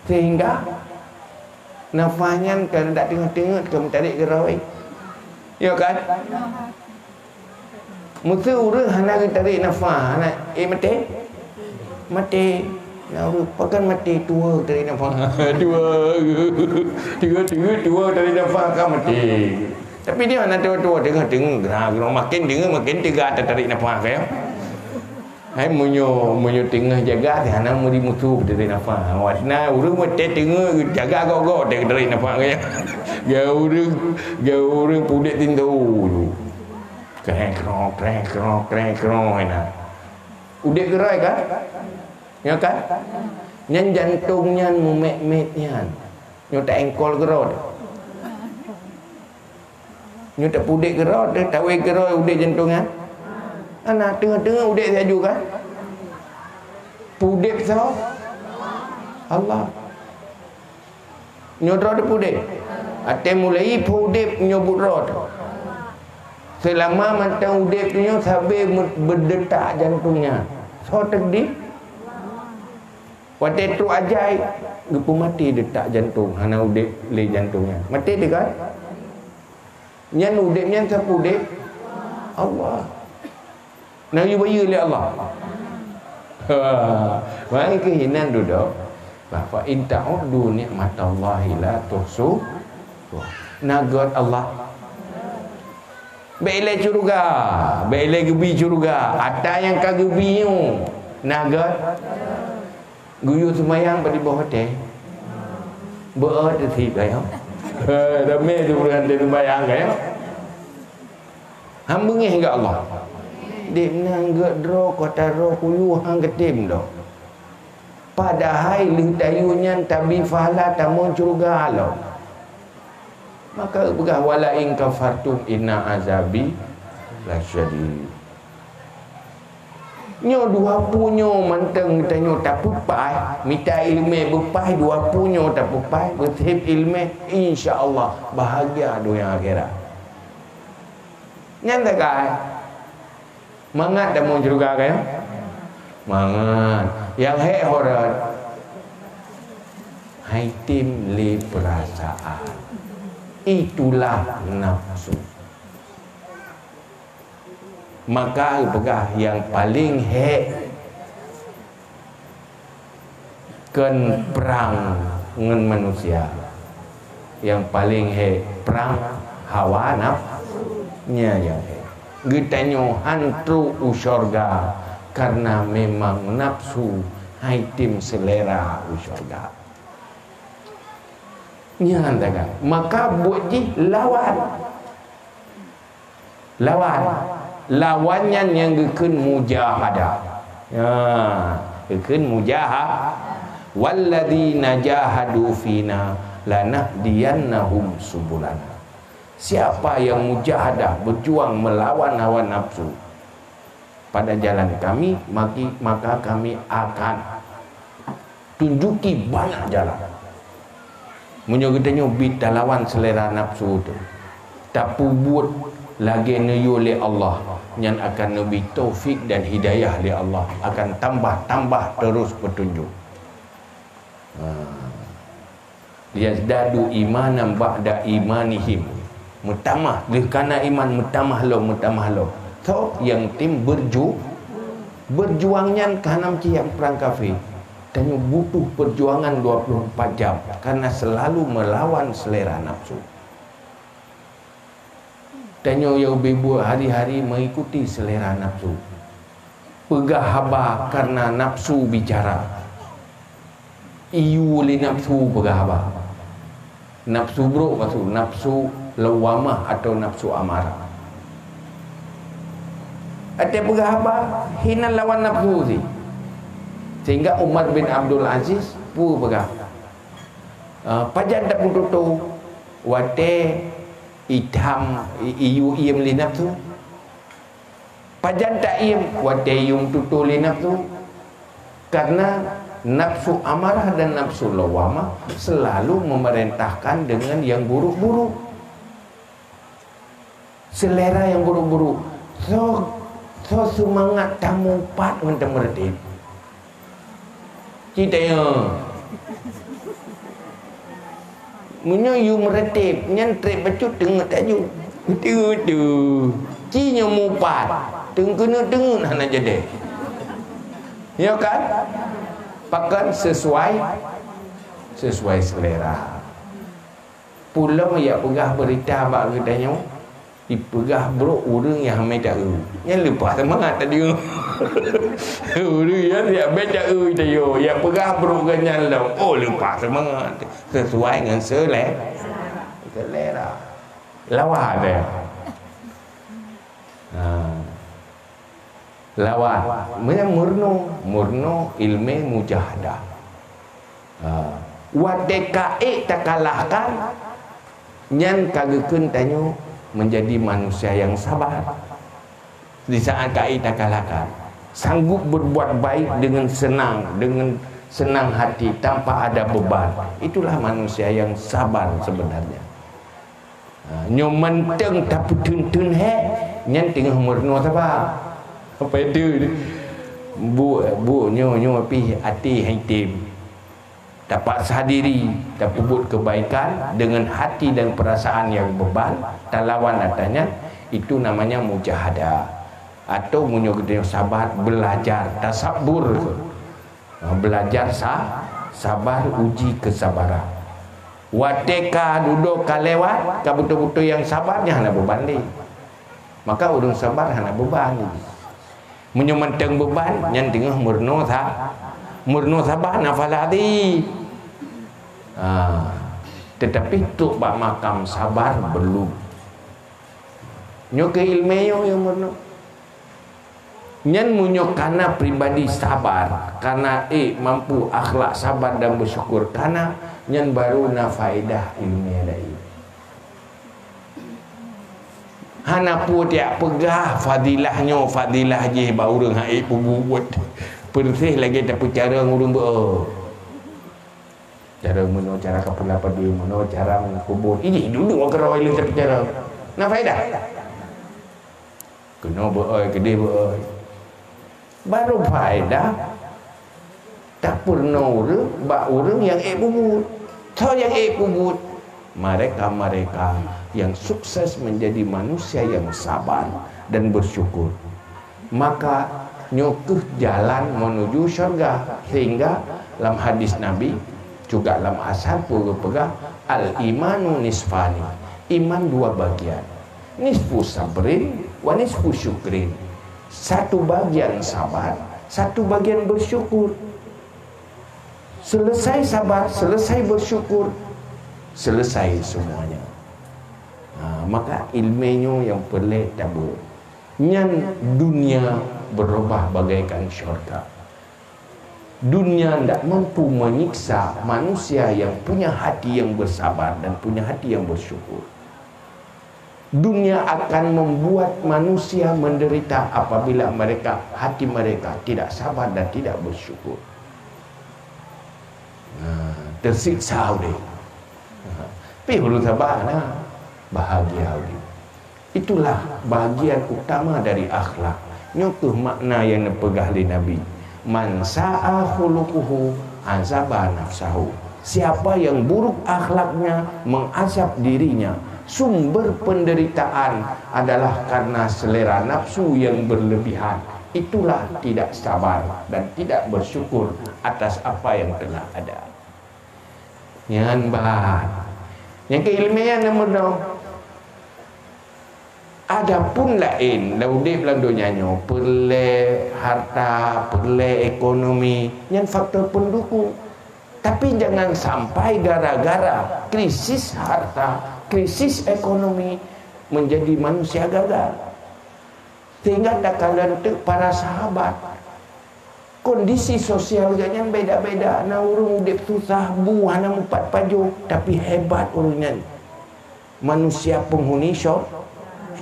Sehingga nafah nyan ka dak teungeut-teungeut ka meutarek keudroe. Ya kan? Meuseu ureueng hana geutarek nafah, hana, eh, maté? Maté. Na ureueng pakon maté, tuwo tarek nafah. Tuwo. Tuwo, tuwo, tuwo tarek nafah ka maté. Tapi dia hana tuwo-tuwo, teungeut-teungeut, geura-geura, makin teungeut makin teuga tatarek nafah ka, ya. Hai meunyoe, meunyoe teungoh jaga, hana meuri musoh tatarek nafah. Awak na ureueng watèe teungoh jaga gok-gok tatarek nafah ka, ya. Geu ureueng, geu ureueng pudek tintu. Kreng krong, kreng krong, kreng krong, na. Udeb keudroe kan? Nyo kan? Nyan jantong nyan meumet-met nyan. Nyo ta engkol keudroe. Nyo tapudek keudroe, tawé keudroe udeb jantong nyan. Ana teungoh-teungoh udeb laju kan? Pudeb soe? Allah. Nyoe droe teupudeb. Até mulai pudeb nyoe buet droe teuh. Seulama mantong udeb nyoe sabe me-, beudetak jantong nyan. Soe teudeb? Watèe trok ajai, geupeumaté detak jantong, hana udeb lé jantong nyan. Maté teuh kan? Nyan udeb nyan sapeue udeb? Allah. Na geuyue bayeue lé Allah. Ha. Mari keu hinan dudoe. Bah, "Fa in ta'uddu ni'matallahi la tuhsu." Na göt Allah. Bèk ilèe syeuruga, bèk ilèe geubi syeuruga. Ata nyang ka geubi nyoe, na göt. Geuyue seumayang bak di boh watèe. Beu teusieb ka nyoe. He, ramé tu ureueng hana seumayang ka nyoe. Han beungèh keu Allah. Dek nang gèt droe kota roh kuyue han geutem doh. Padahai lheueh tayue nyan tabi pahala tamong syeuruga lom. Maka geupeugah, "Wala in kafartum inna azabi lasyadid." Nyoe dua pue nyoe mantong tanyoe tapeupaih, mita ileumèe beupaih dua pue nyoe tapeupaih, beuseb ileumèe, insya Allah bahagia donya akhirat. Nyan sagai. Mangat tamong syeuruga ka nyoe? Mangat. Nyang hék ho rot, han item lé peurasaan. Itulah nafsu. Maka geupeugah nyang paleng hék kon prang ngon manusia. Nyang paleng hék prang hawa naf-, nyan nyang hék. Geutanyoe han trok u syeuruga karena memang nafsu han item seulera u syeuruga. Nyan taga. Maka buet jih lawan. Lawan. Lawan nyan nyang geukheun mujahadah. Ya, geukheun mujaha-, "Walladzina jahadu fina lanahdiyannahum subulana." Siapa yang mujahadah, berjuang melawan hawa nafsu pada jalan Kami, maki-, maka Kami akan Tunjuki banyak jalan. Meunyoe geutanyoe bit talawan selera nafsu tu, tapeubuet lagée neuyue lé Allah, nyan akan neubri taufik dan hidayah lé Allah, akan tambah-tambah terus peutunjuk. Ha. "Liyazdadu imanan ba'da imanihim." Meutamah, lheueh kana iman meutamah lom, meutamah lom. Tho nyang tem berju-, berjuang nyan ka hana meucih nyang prang kafé. Tanyoe butuh perjuangan dua puluh empat jam karena selalu melawan selera nafsu. Tanyoe nyang ubé buet hari-hari mengikuti selera nafsu. Peugah haba karena nafsu bicara. Iyue lé nafsu peugah haba. Nafsu brok maksud, nafsu lawamah atau nafsu amarah. Watée peugah haba, hinan lawan nafsu sih. Sehingga Umar bin Abdul Aziz peue peugah, "Ah, pajan tapeututoe watée itham i-, iyue iem lé nafsu? Pajan taiem watée iyue tutoe lé nafsu?" Karena nafsu amarah dan nafsu lawamah selalu memerintahkan dengan yang buruk-buruk. Selera yang buruk-buruk. Soe, soe seumangat tamupat ngon tameureutéb? Ci tanyoe. Meunyoe yue meureutéb, nyan treb bacut teungeut aju. Beutôi tu. Ci nyoe mupat, teungkeuneuk-teungkeuneuk hana jadi. Ya kan? Pakon sesuai, sesuai selera. Peue lom jak peugah beurita bak geutanyoe, ipeugah brok ureuëng nyang hamé taeu. Nyan leupah seumangat tadi. Ureuëng nyan jak bèk taeu tadi, jak peugah brok geuh nyan lom. Oh, leupah seumangat. Sesuai ngon sele-, selera. Lawan deh. Ha. Lawan. Meunyoe meurunoe, meurunoe ileumèe mujahadah. Ha. Watèe ka ék takalahkan, nyan ka geukheun tanyoe menjadi manusia yang sabar. Di saat ka ék takalahkan, sanggup berbuat baik dengan senang, dengan senang hati, tanpa ada beban. Itulah manusia yang sabar sebenarnya. Ha, nyoe mantong tapeutheun-theun hék, nyan teungoh meurunoe sabar. Apa itu? Bu, bu, nyoe, nyoe pih até hai tem. Tapaksa diri, tapeubuet kebaikan dengan hati dan perasaan yang beban, talawan ata nyan, itu namanya mujahadah. Atau meunyoe geutanyoe sabar, belajar, tasabbur. Ha, belajar sa-, sabar, uji kesabaran. Watèe ka dudoe ka lewat, ka beutôi-beutôi nyang sabar, nyan hana beban lé. Maka ureuëng sabar hana beban lé. Meunyoe mantong beban, nyan teungoh meurunoe sa-, meurunoe sabar, nafal hati. Ha, tetapi trok bak makam sabar, belum. Nyoe keuh ileumèe nyoe nyang meurunoe. Nyan meunyoe kana pribadi sabar, kana ék mampu akhlak sabar dan bersyukur kana, nyan baru na faedah ileumèe laén. Hana peue tiak peugah fadilah nyoe, fadilah jéh bak ureuëng han ék peubuet. Peureuseh lagèe tapeucarông ureuëng beu. Cara meunoe, cara ka peula padé meunoe, cara meukubu. Ini dulu akan rawai leuh tapi cara. Na faedah? Keunoe beu-oi, keudeh beu-oi. Baru faedah tapeurunoe ureuëng bak ureuëng nyang ék peubuet. Soe nyang ék peubuet? Mereka-mereka yang sukses menjadi manusia yang sabar dan bersyukur. Maka nyoe keuh jalan menuju syurga. Sehingga lam hadis Nabi, juga lam asar pun geupeugah, "Al-imanu nisfani." Iman dua bagian. Nisfu sabrin wa nisfu syukrin. Satu bagian sabar, satu bagian bersyukur. Selesai sabar, selesai bersyukur, selesai semuanya. Ha, maka ileumèe nyoe nyang peureulèe tabeuet. Nyan dunia berubah bagaikan syurga. Dunia ndak mampu menyiksa manusia yang punya hati yang bersabar dan punya hati yang bersyukur. Dunia akan membuat manusia menderita apabila mereka, hati mereka tidak sabar dan tidak bersyukur. Tersiksa udeb. Tapi ureuëng sabar na bahagia udeb. Itulah bahagian utama dari akhlak. Nyoe kheueh makna yang neupeugah lé Nabi, "Man sa'a khuluquhu azaba nafsahu." Siapa yang buruk akhlaknya, mengazab dirinya. Sumber penderitaan adalah karena selera nafsu yang berlebihan. Itulah tidak sabar dan tidak bersyukur atas apa yang telah ada. Nyan ban. Nyang keu ileumèe nyan meunoe. Adapun laén, lam udeb lam donya nyoe, peureulèe harta, peureulèe ekonomi, nyan faktor pendukung. Tapi jangan sampai gara-gara krisis harta, krisis ekonomi menjadi manusia gagal. Sehingga takalon teuk para sahabat. Kondisi sosial geuh nyan beda-beda. Na ureuëng udeb susah, bu hana meupat pajoh, tapi hebat ureuëng nyan. Manusia penghuni syur-,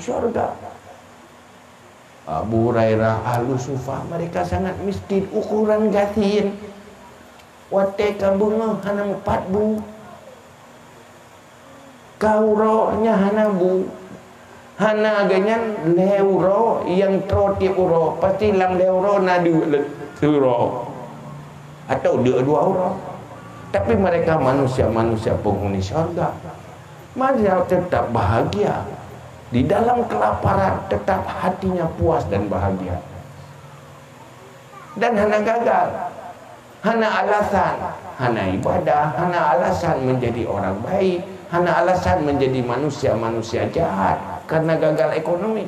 syurga. Abu Hurairah, Ahlu Sufah, mereka sangat miskin, ukuran gasien. Watèe ka beungoh hana meupat bu. Ka uroe nyan hana bu. Hana geuh nyan lhèe uroe nyang troh tiep uroe. Pasti lam lhèe uroe na deuk le-, siuroe. Atau deuk dua uroe. Tapi mereka manusia-manusia penghuni syurga. Mereka tetap bahagia. Di dalam kelaparan, tetap hatinya puas dan bahagia. Dan hana gagal. Hana alasan, hana ibadah, hana alasan menjadi orang baik, hana alasan menjadi manusia-manusia jahat karena gagal ekonomi.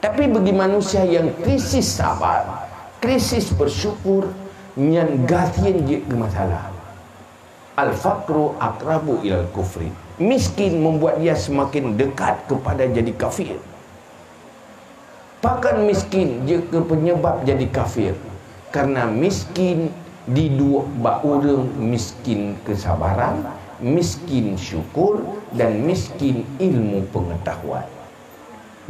Tapi bagi manusia yang krisis sabar, krisis bersyukur, nyan gasien jeuet keu masalah. Al-faqru aqrabu ilal kufri. Miskin membuat dia semakin dekat kepada jadi kafir. Pakon miskin jeuet keu penyebab jadi kafir? Karena miskin diduek bak ureuëng miskin kesabaran, miskin syukur, dan miskin ilmu pengetahuan.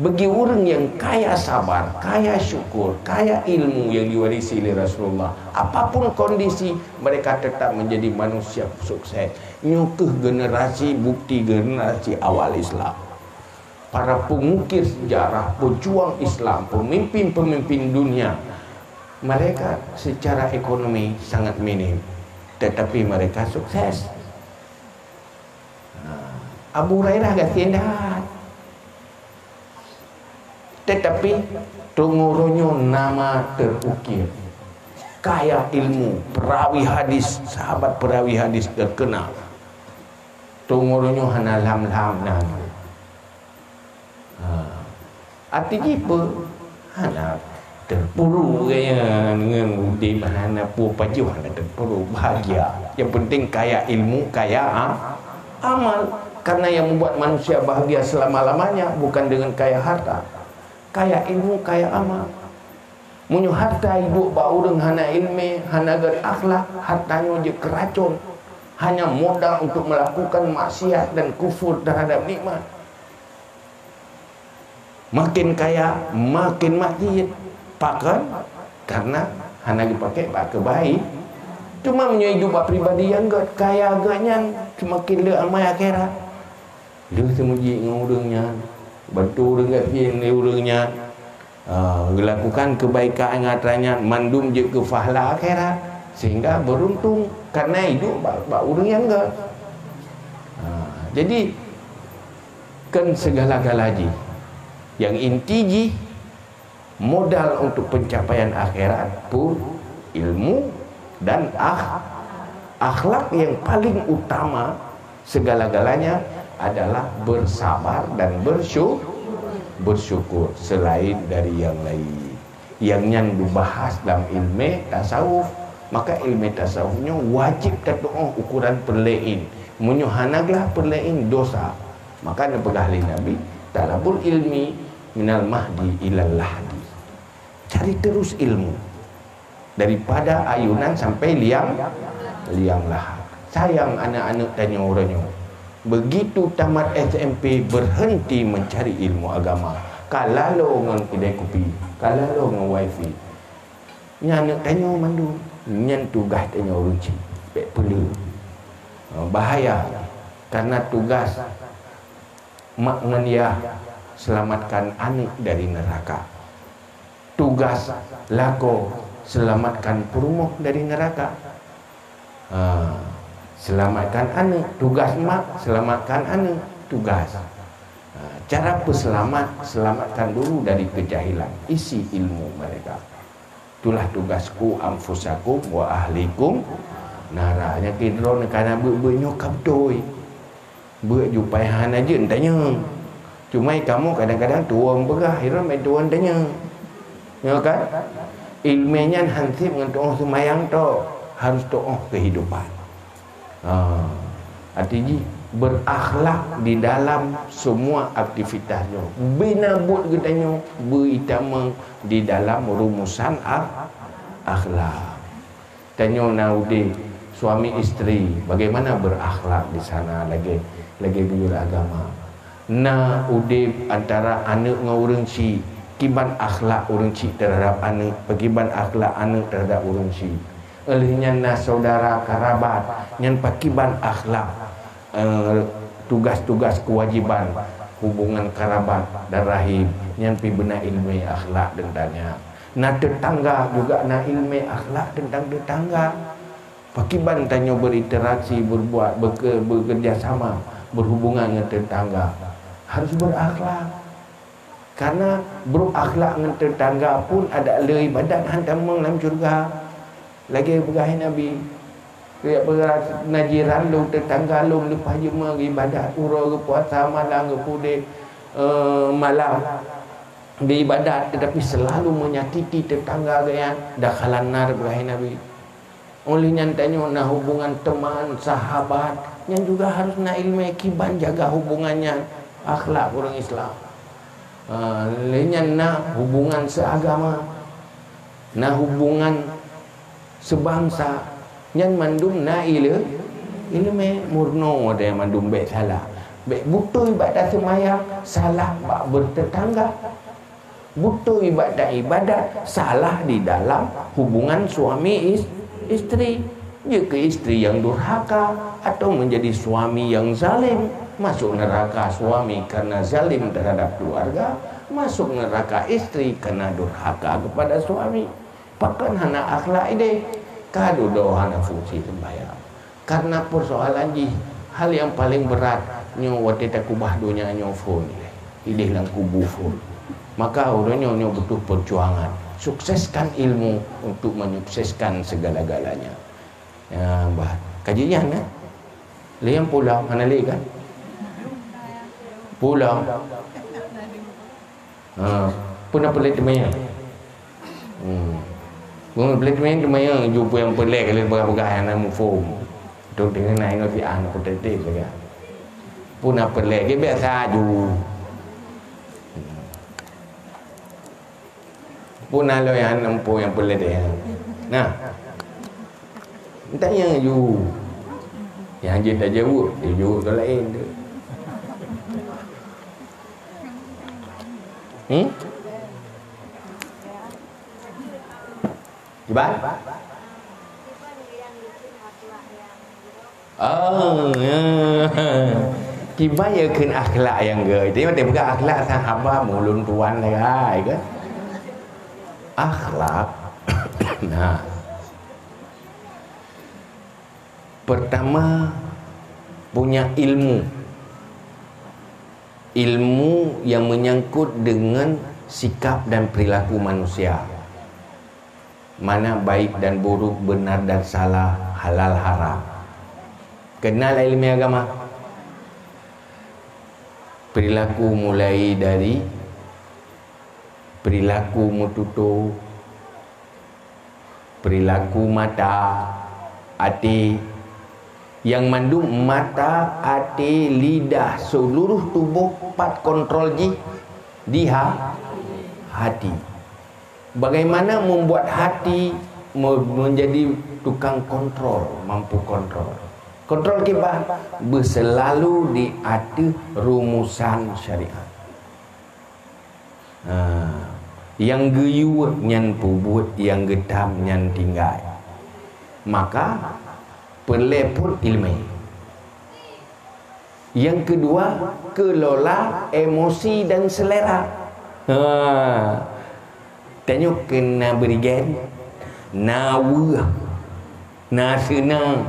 Bagi ureuëng yang kaya sabar, kaya syukur, kaya ilmu yang diwarisi oleh Rasulullah, apapun kondisi, mereka tetap menjadi manusia sukses. Nyoe kheueh generasi, bukti generasi awal Islam. Para pengukir sejarah, pejuang Islam, pemimpin-pemimpin dunia, mereka secara ekonomi sangat minim, tetapi mereka sukses. Ha, Abu Hurairah gasien that. Tetapi, teungoh uroe nyoe nama terukir. Kaya ilmu, perawi hadis, sahabat perawi hadis terkenal. Teungoh uroe nyoe hana lam-lam nan. Ha. Arti jih peue? Hana teupuru gaya ngon udeb hana peue pajoh, hana teupuru, bahagia. Yang penting kaya ilmu, kaya a-, amal. Karena yang membuat manusia bahagia selama-lamanya bukan dengan kaya harta. Kaya ilmu, kaya amal. Meunyoe harta iduek bak ureuëng hana ileumèe, hana gét akhlak, harta nyoe jeuet keu racon, hanya modal untuk melakukan maksiat dan kufur terhadap nikmat. Makin kaya, makin maksiat. Pakon? Karena hana geupaké bak keubaik. Cuma meunyoe iduek bak pribadi nyang gét, kaya gét nyan seumaken le amai akhirat. Lheueh seumeujiek ngon ureuëng nyan, bantu ureuëng gasien lé ureuëng nyan, ah, geulakukan keubaikan ngon atra nyan, mandum jeuet keu pahala akhirat, sehingga beuruntung karena iduek bak, bak ureuëng nyang gét. Ah, jadi, kon sigala-gala jih. Nyang inti jih, modal untuk pencapaian akhirat pun ilmu dan akh-, akhlak yang paling utama segala-galanya adalah bersabar dan bersyu-, bersyukur selain dari yang lain. Yang nyan beubahas dalam ilmu tasawuf. Maka ilmu tasawuf nyoe wajib tatuoh ukuran peureulee. Meunyoe hana glah peureulee, dosa. Maka neupeugah lé Nabi, "Thalabul ilmi minal mahdi ilal lahdi." Cari terus ilmu. Daripada ayunan sampai liang, liang lahat. Sayang aneuk-aneuk tanyoe uroe nyoe. Begitu tamat S M P, berhenti mencari ilmu agama. Ka lalo ngon kedai kupi, ka lalo ngon wifi. Nyan aneuk tanyoe mandum. Nyan tugaih tanyoe ureuëng chik. peuleueh. Bahaya, karena tugas mak ngon yah selamatkan aneuk dari neraka. Tugas lakoe selamatkan peurumoh dari neraka. Ha, selamatkan aneuk, tugas mak selamatkan aneuk, tugas. Ha, cara peuseulamat, selamatkan dulu dari kejahilan, isi ilmu mereka. Itulah tugas, "Qu anfusakum wa ahlikum nara." Nyang keu droeneuh kana beuet-beuet nyoe ka beutôi. Beuet jupai hana jeuet tanyong. Cuma kamoe kadang-kadang tuwö peugah, hireuen meutuwö tanyong. Ya kan? Ileumèe nyan hansép ngon tuoh seumayang tok, harus tuoh kehidupan. Ha. Arti jih, berakhlak di dalam semua aktivitas nyoe. Bina buet geutanyoe beuitamong di dalam rumusan ak-, akhlak. Tanyoe na udeb suami isteri, bagaimana berakhlak di sana lagèe, lagèe geuyue agama. Na udeb antara aneuk ngon ureueng chik, kiban akhlak ureueng chik terhadap aneuk, pakiban akhlak aneuk terhadap ureueng chik. Óh lheueh nyan na saudara karabat, nyan pakiban akhlak, eh, tugas-tugas kewajiban hubungan karabat dan rahim, nyan pi beuna ileumèe akhlak teuntang nyan. Na teutangga juga na ileumèe akhlak teuntang teutangga. Pakiban tanyoe berinteraksi, berbuat, beke-, bekerja sama, berhubungan ngon teutangga, harus berakhlak. Karena berakhlak ngon teutangga pun adak le ibadat han tamong lam syeuruga. Lagèe peugah Nabi, "Riyak peugah na jiran lôn, teutangga lôn leupah jimeung ibadat, uroe geupuasa, malam geupude, eh, malam geuibadat, tetapi selalu menyakiti teutangga geuhnyan, dakhalan nar," peugah Nabi. Óh lheueh nyan tanyoe na hubungan teman, sahabat, nyan juga harus na ileumèe kiban jaga hubungan nyan, akhlak ureueng Islam. Ha, lheueh nyan na hubungan seagama, na hubungan seubangsa, nyan mandum na ile-, ileumèe meurunoe watèe mandum bèk salah. Bèk beutôi bak taseumayang, salah bak beuteutangga. Beutôi bak taibadat, salah di dalam hubungan suami is-, isteri. Jika isteri yang durhaka atau menjadi suami yang zalim, masuk neraka suami karena zalim terhadap keluarga, masuk neraka isteri karena durhaka kepada suami. Pakon hana akhlak idéh, ka dudoe hana fungsi sembahyang. Karena persoalan jih, hal yang paling berat nyoe watèe takubah donya nyoe phôn, idéh lam kubu phôn. Maka uroe nyoe, nyoe butuh perjuangan. Sukseskan ilmu untuk menyukseskan segala-galanya. Ya, bah, kaji nyan kan? Lé nyang pulang, hana lé kan? Pulang. Ha, peue na peureulèe teumanyong? Hmm. Peue na peureulèe teumanyong, teumanyong ju peue nyang peureulèe, ka lheueh peugah-peugah nyang na muphom. Dok deungon na ingat si ah, na kuteuteh saja. Peue na peureulèe, dia biasa ju. Peue na lôn nyang na muphom nyang peureulèe teuh. Nah. Tanyong ju. Nyang jeuet tajaweueb, tajaweueb ka laén tu. Hmm? Kiban? Oh, ya. Kiban ya kheun akhlak nyang gèt. Jadi, watèe peugah akhlak sang haba mulôn tuan lagèe, kan? Akhlak. Nah. Pertama, punya ilmu. Ilmu yang menyangkut dengan sikap dan perilaku manusia. Mana baik dan buruk, benar dan salah, halal haram. Kenal ilmu agama. Perilaku mulai dari perilaku meututoe, perilaku mata, até, nyang mandum mata, até, lidah, seluruh tuboh pat kontrol jih di ha-, hati. Bagaimana membuat hati me-, menjadi tukang kontrol, mampu kontrol. Kontrol kiban, beuselalu di ateueh rumusan syariat. Ha, nyang geuyue nyan peubuet, nyang geutam nyan tinggai. Maka, Peureulée phon iéleumé. Nyang keudua, keulola emosi dan selera. Ha. Tanyoe keu na beurigen, na weueh, na seunang,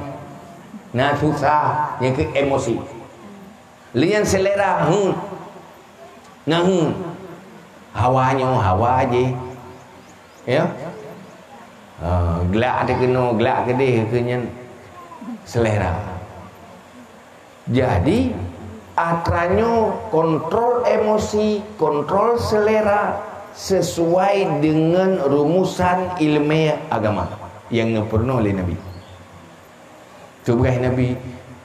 na susah, nyang keu emosi. Lheuh nyan selera, hmm. Na, hmm. Hawa nyoe, hawa jih. Ya? Ha, glak teuh keunoe, glak keudeh, keu nyan selera. Jadi, atra nyoe kontrol emosi, kontrol selera sesuai dengan rumusan iéleumé agama nyang geupeurunoe lé Nabi. Tugaih Nabi,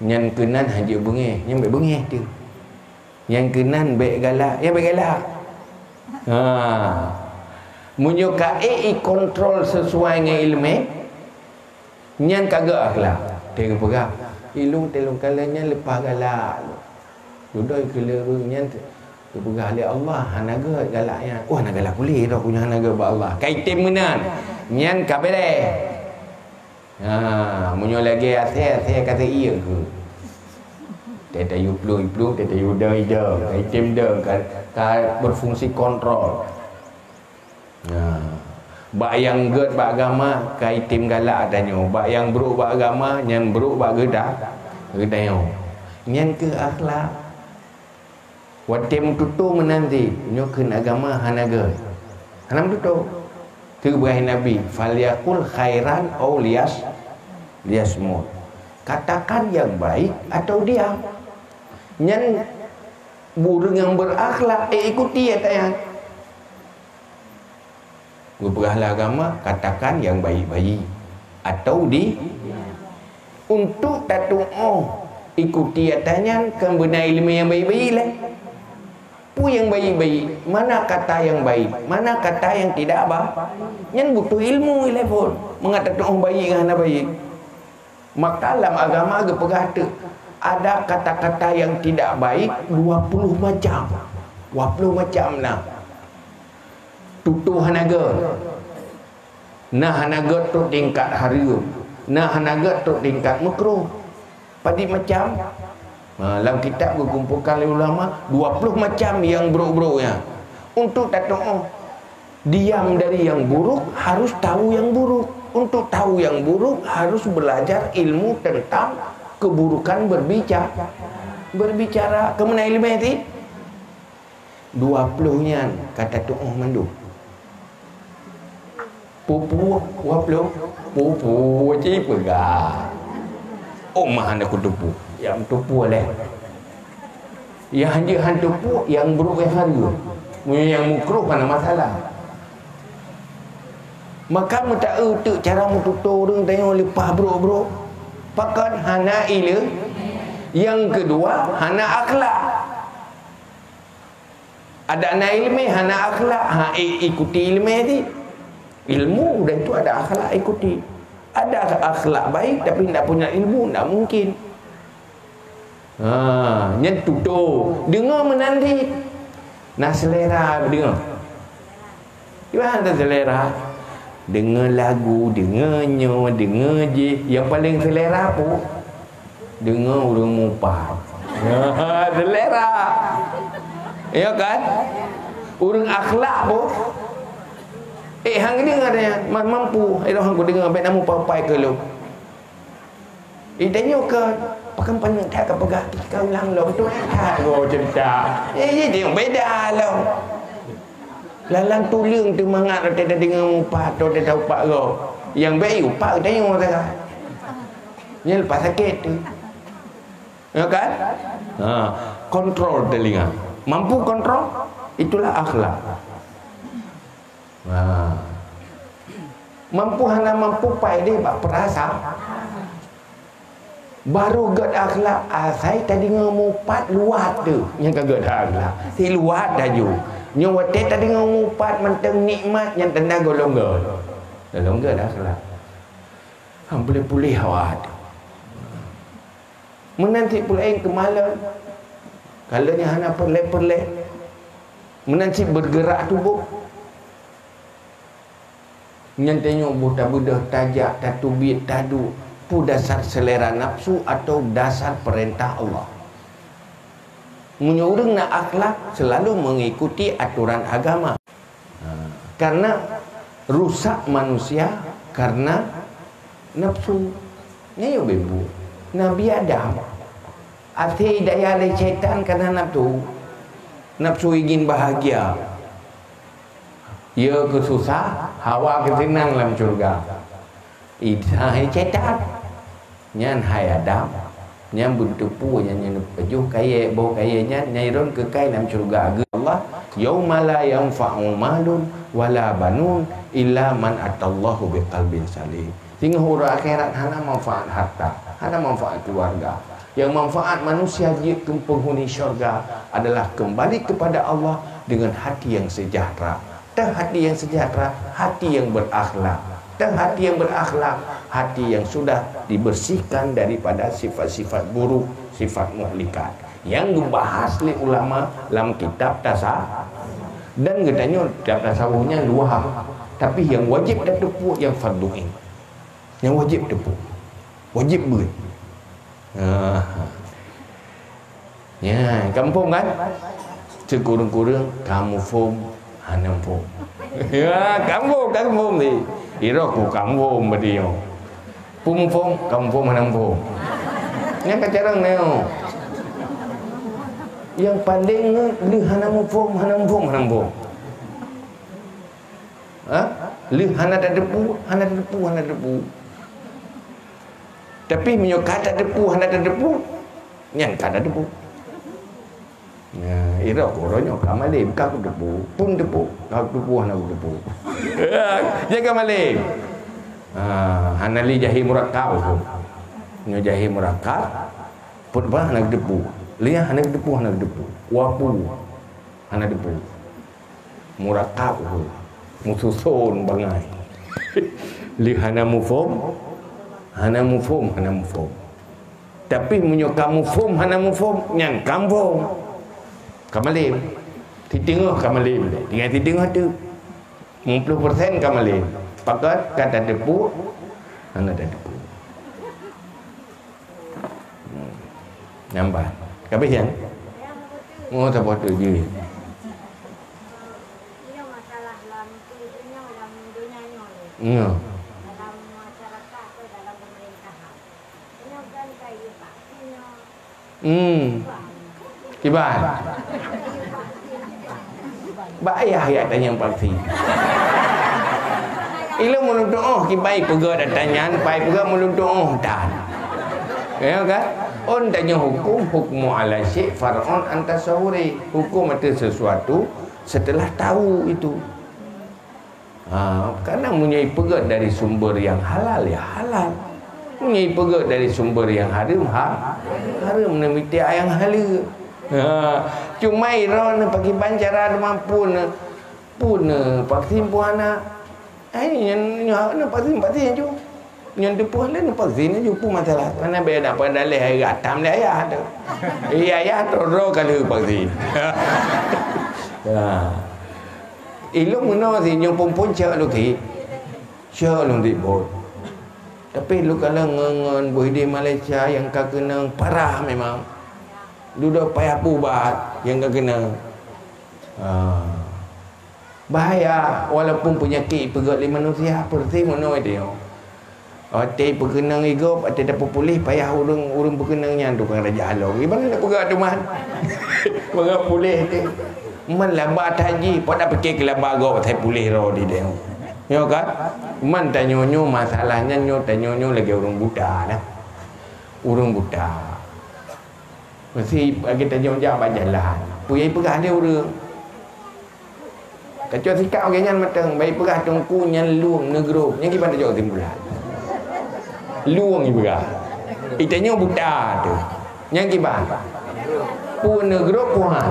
nyan keunan hana jeuet beungéh, nyan bék beungéh teuh. Nyan keunan bék galak, nyan bék galak. Ha. Meunyoe ka ék ikontrol sesuai ngon iéleumé, nyan ka gét akhlak. Teupeugah, ilung telung kali nyan leupah galak. Dudoe keu lheueh nyan teupeugah lé Allah, hana gét galak nyan. Wah, hana galak puléh droe ku nyan hana gét bak Allah. Ka item meunan. Nyan ka beureh. Ha, meunyoe lagée asée, asée ka seuiek keu. Teuh tayue plueng, plueng, teuh tayue dong, idong. Ka item dong, ka, ka berfungsi kontrol. Ha. Bak nyang gét bak agama, ka item galak tanyoe. Bak nyang brok bak agama, nyan brok bak geuda-, geutanyoe. Nyan keuh akhlak. Watée meututoe meunan cit, nyoe kheun agama hana gét. Hana meututoe. Teupeugah Nabi, "Falyakul khairan au liyas-, liyasmut." Katakan yang baik atau diam. Nyan ureuëng nyang berakhlak, eh, ikuti ata nyan. Geupeugah lé agama, katakan nyang baik-baik. Atau di, untuk tatuoh ikuti ata nyan, kan beuna iéleumé nyang baik-baik lé. Peue nyang baik-baik? Mana kata yang baik? Mana kata yang tidak ba-, nyan butuh ilmu lé phon. Mangat tatuoh baik ngon hana baik. Maka lam agama geupeugah teuk, ada kata-kata yang tidak baik dua puluh macam. Dua puluh macam na. Tutoe hana gét. Na hana gét trok tingkat hareuem. Na hana gét trok tingkat meukruh. Padit macam. Ha, lam kitab geukumpolkan lé ulama, dua puluh macam nyang brok-brok nyan. Untuk tatuoh diam dari yang buruk, harus tahu yang buruk. Untuk tahu yang buruk, harus belajar ilmu tentang keburukan berbica-, berbicara. Keu meunan iéleumé cit? Dua ploh nyan ka tatuoh mandum. Peue-peue dua ploh? Peue-peue cit peugah. Oh, mah hana kuteupeu. Nyang teupeu lé. Nyang hanjeuet han teupeu, nyang brok nyang hareuem. Meunyoe nyang meukruh hana masalah. Maka meutaeu teuk cara meututoe ureuëng tanyoe leupah brok-brok. Pakon hana iéleumé. Nyang keudua, hana akhlak. Ada na iéleumé hana akhlak, ha, i-, ikuti iéleumé cit. Ilmu dan itu ada akhlak, ikuti. Ada akhlak baik tapi tidak punya ilmu, tidak mungkin. Ha, nyan tutoe. Deungoe meunan cit. Na selera deungoe. Iban hana selera. Deungoe lagu, deungoe nyoe, deungoe jih. Nyang paleng selera peue? Deungoe ureuëng mupat. Selera. Ya kan? Ureuëng akhlak peue? Eh, hang deungoe nyan, man mampu. Eh, hang kudeungoe, bék na mupat-mupat keu lôn. Eh, tanyoe kan, pakon paneuk that ka peugah, ka ulang lom, tu that goe ceurita. Eh, jadi beda lom. Lalang tuleueng teumangat watée tadeungoe mupat, watée taupat gob. Nyang bék upat tanyoe sagai. Nyan leupah sakét tu. Ya kan? Ha, kontrol telinga. Mampu kontrol? Itulah akhlak. Ha. Mampu hana mampu pai deh bak peurasa. Baru gét akhlak asai tadeungoe mupat luwat tu. Nyang ka gét akhlak. Si luwat laju. Nyoe watée tadeungoe mupat mantong nikmat nyang tanda golom gét. Golom gét akhlak. Ha, puléh-puléh awak tu. Meunan cit peulaén keumalon. Kalau nyan hana peureulée-peureulée. Meunan cit bergerak tuboh. Nyan tanyoe boh tabeudôh, tajak, tatubiet, taduek. Peue dasar selera nafsu atau dasar perintah Allah? Meunyoe ureuëng na akhlak, selalu mengikuti aturan agama. Ha, karena rusak manusia karena nafsu. Nyoe beubu. Nabi Adam, até daya lé syaitan karena nafsu. Nafsu ingin bahagia. Ya keu susah, hawa keu senang lam syurga. Isa hai syaitan. Nyan hai Adam. Nyan beuteupeue nyan, nyan pajoh kayée, boh kayée nyan, nyan iron keukai lam syurga. Geuh Allah, "Yauma la yanfa'u malun wala banun illa man atallaha biqalbin salim." Singoh uroe akhirat hana manfaat harta, hana manfaat keluarga. Yang manfaat manusia jeuet keu penghuni syurga adalah kembali kepada Allah dengan hati yang sejahtera. Teuh hati yang sejahtera, hati yang berakhlak. Teuh hati yang berakhlak, hati yang sudah dibersihkan daripada sifat-sifat buruk, sifat muhlikat. Nyang geubahas lé ulama lam kitab tasa-, dan geutanyoe kitab tasawuf nyan luwah. Tapi nyang wajéb tateupeue nyang fardhu ain. Nyang wajéb teupeue. Wajéb beuet. Ha. Nyan, ka muphom kan? Sikureueng-kureueng ka muphom, hana muphom. Ya, ka muphom, ka muphom tadi. Iroh ku ka muphom berarti nyoe. Peue muphom, ka muphom, hana muphom. Nyan ka carông nyoe. Nyang paleng ngeut lheueh hana muphom, hana muphom, hana muphom. Ha? Lheueh hana tateupeue, hana tateupeue, hana tateupeue. Tapi meunyoe ka tateupeue, hana tateupeue, nyan ka tateupeue. Nah, iroh ku uroe nyoe ka malem, ka kuteupeue, pun teupeue, ka kuteupeue, hana kuteupeue. Nyan ka malem. Ha, hana lé jahé murakab tu. Nyoe jahé murakab, pun bah hana kuteupeue. Lé hana kuteupeue, hana kuteupeue. Wapeue, hana teupeue. Murakab, mususon bangai. Lé hana muphom, hana muphom, hana muphom. Tapi meunyoe ka muphom, hana muphom, nyan ka muphom. Ka malem. Siteungoh ka malem. Tinggai siteungoh teuk. Lima puluh persen ka malem. Pakat ka tateupeue, hana tateupeue. Hmm. Nambah. Habis nyan? Oh, saboh tu je. Nyo. Hmm. Kiban. Bak ayah ya tanyong paksi. Ilôn meunurot oh kiban peugah ata nyan, pai peugah meunurot oh tan. Ya kan? On tanyong hukum, hukmu ala syai' far'un an tasawwuri. Hukum atas sesuatu setelah tahu itu. Ha, kadang meunyoe ipeugét dari sumber nyang halal, ya halal. Meunyoe ipeugét dari sumber nyang hareuem, ha, hareuem, neumita nyang haleue. Ha, cuma droeneuh pakriban cara teuma pun, pun vaksin pun hana. Ai nyan, nyan vaksin, vaksin ju. Nyan teupeue lé vaksin ju pun masalah. Karena beda pada lé hai gatam lé ayah tu. Iya, ayah tu droe kali vaksin. Ha. Ilôn meunoe si nyoe phon-phon cok lôn cit. Cok lôn cit buet. Tapi lôn kalon ngon, ngon boh idéh Malaysia nyang ka keunong parah memang. Dudoe payah peubat nyang ka keunong. Ha. Bahaya, walaupun peunyakét ipeugét lé manusia, peureusé meunoe teuh. Watée peukeunong igob, watée tapeupuléh payah ureuëng, ureuëng peukeunong nyan tukang raja halong. Iban na peugah teuma. Peugah puléh teuh. Man laba that jih, pat tapiké keu laba gob asai puléh droe di deh. Nyoe kan? Man tanyoe nyoe masalah nyan nyoe tanyoe nyoe lagée ureuëng buta dah. Ureuëng buta. Meusi lagée tanyoe jak bak jalan. Peue nyang ipeugah lé ureuëng? Tacok sikap lagée nyan mantong, bah ipeugah teungku nyan lueng neugrob. Nyan kiban tacok kesimpulan. Lueng ipeugah. Itanyoe buta teuh. Nyan kiban. Peue neugrob peue han.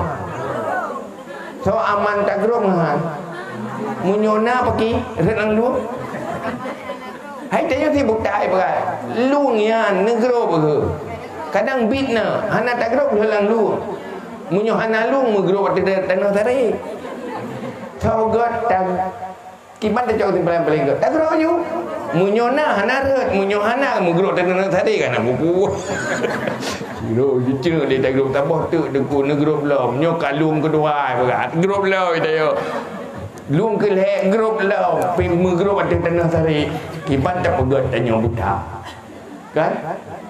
Soe aman tagrob ngon han. Meunyoe na paki rhot lam lueng. Hai tanyoe si buta ipeugah. Lueng nyan neugrob beuhe. Kadang bit na, hana tagrob rhot lam lueng. Meunyoe hana lueng meugrob ateueh tanoh tarek. Soe göt tag-, kiban tacok kesimpulan paléng göt. Tagrob ju. Meunyoe na, hana rhot. Meunyoe hana, meugrôp teunoh sari ka na buku. Grôp jicreuk di dalam grôp, saboh teuk teungku, neugrôp lom. Nyoe kalung keudua, berat. Grôp lom, ita yo. Lung keu lhèe, grôp lom. Pi meugrôp ateueh teunoh sari. Kiban tapeugöt tanyoe buta. Kan?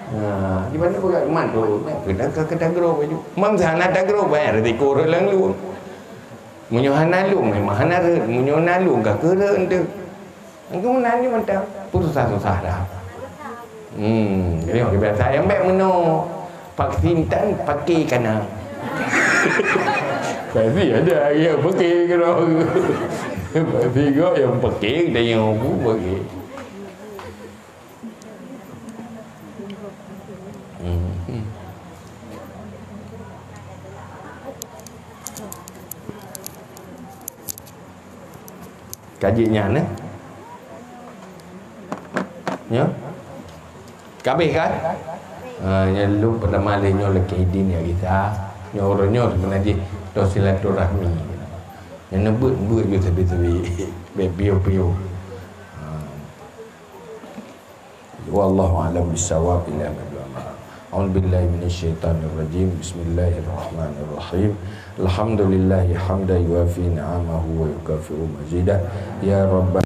Ha, kiban tapeugöt man tu. Kita, kita grôp aju. Mam sana ta grôp, eh, risiko rhot lam lung. Meunyoe hana lung, memang hana rhot. Meunyoe na lung, ka keu rhot tu. Engkau nanya mantap, pun susah-susah dah. Hmm, jadi orang biasa yang baik meno vaksin tan pakai kana. Pasti ada yang pakai kena. Pasti kau yang pakai dan yang aku pakai. Hmm. Ka jeuet nyan, eh? Nyo? Ka abéh kan? Ha, nyan lôn peutama lé nyoe lakée idin ya Isa. Nyoe uroe nyoe seubeuna jih toh silaturahmi. Nyan neubeuet-beuet ju sabe-sabe. Bèk piôh-piôh. Ha. Wallahu a'lam bissawab, ila madua ma. A'udzu billahi minasyaitonir rajim. Bismillahirrahmanirrahim. Alhamdulillahi hamdan yuwafi ni'amahu wa yukafi'u mazidah. Ya Rabbana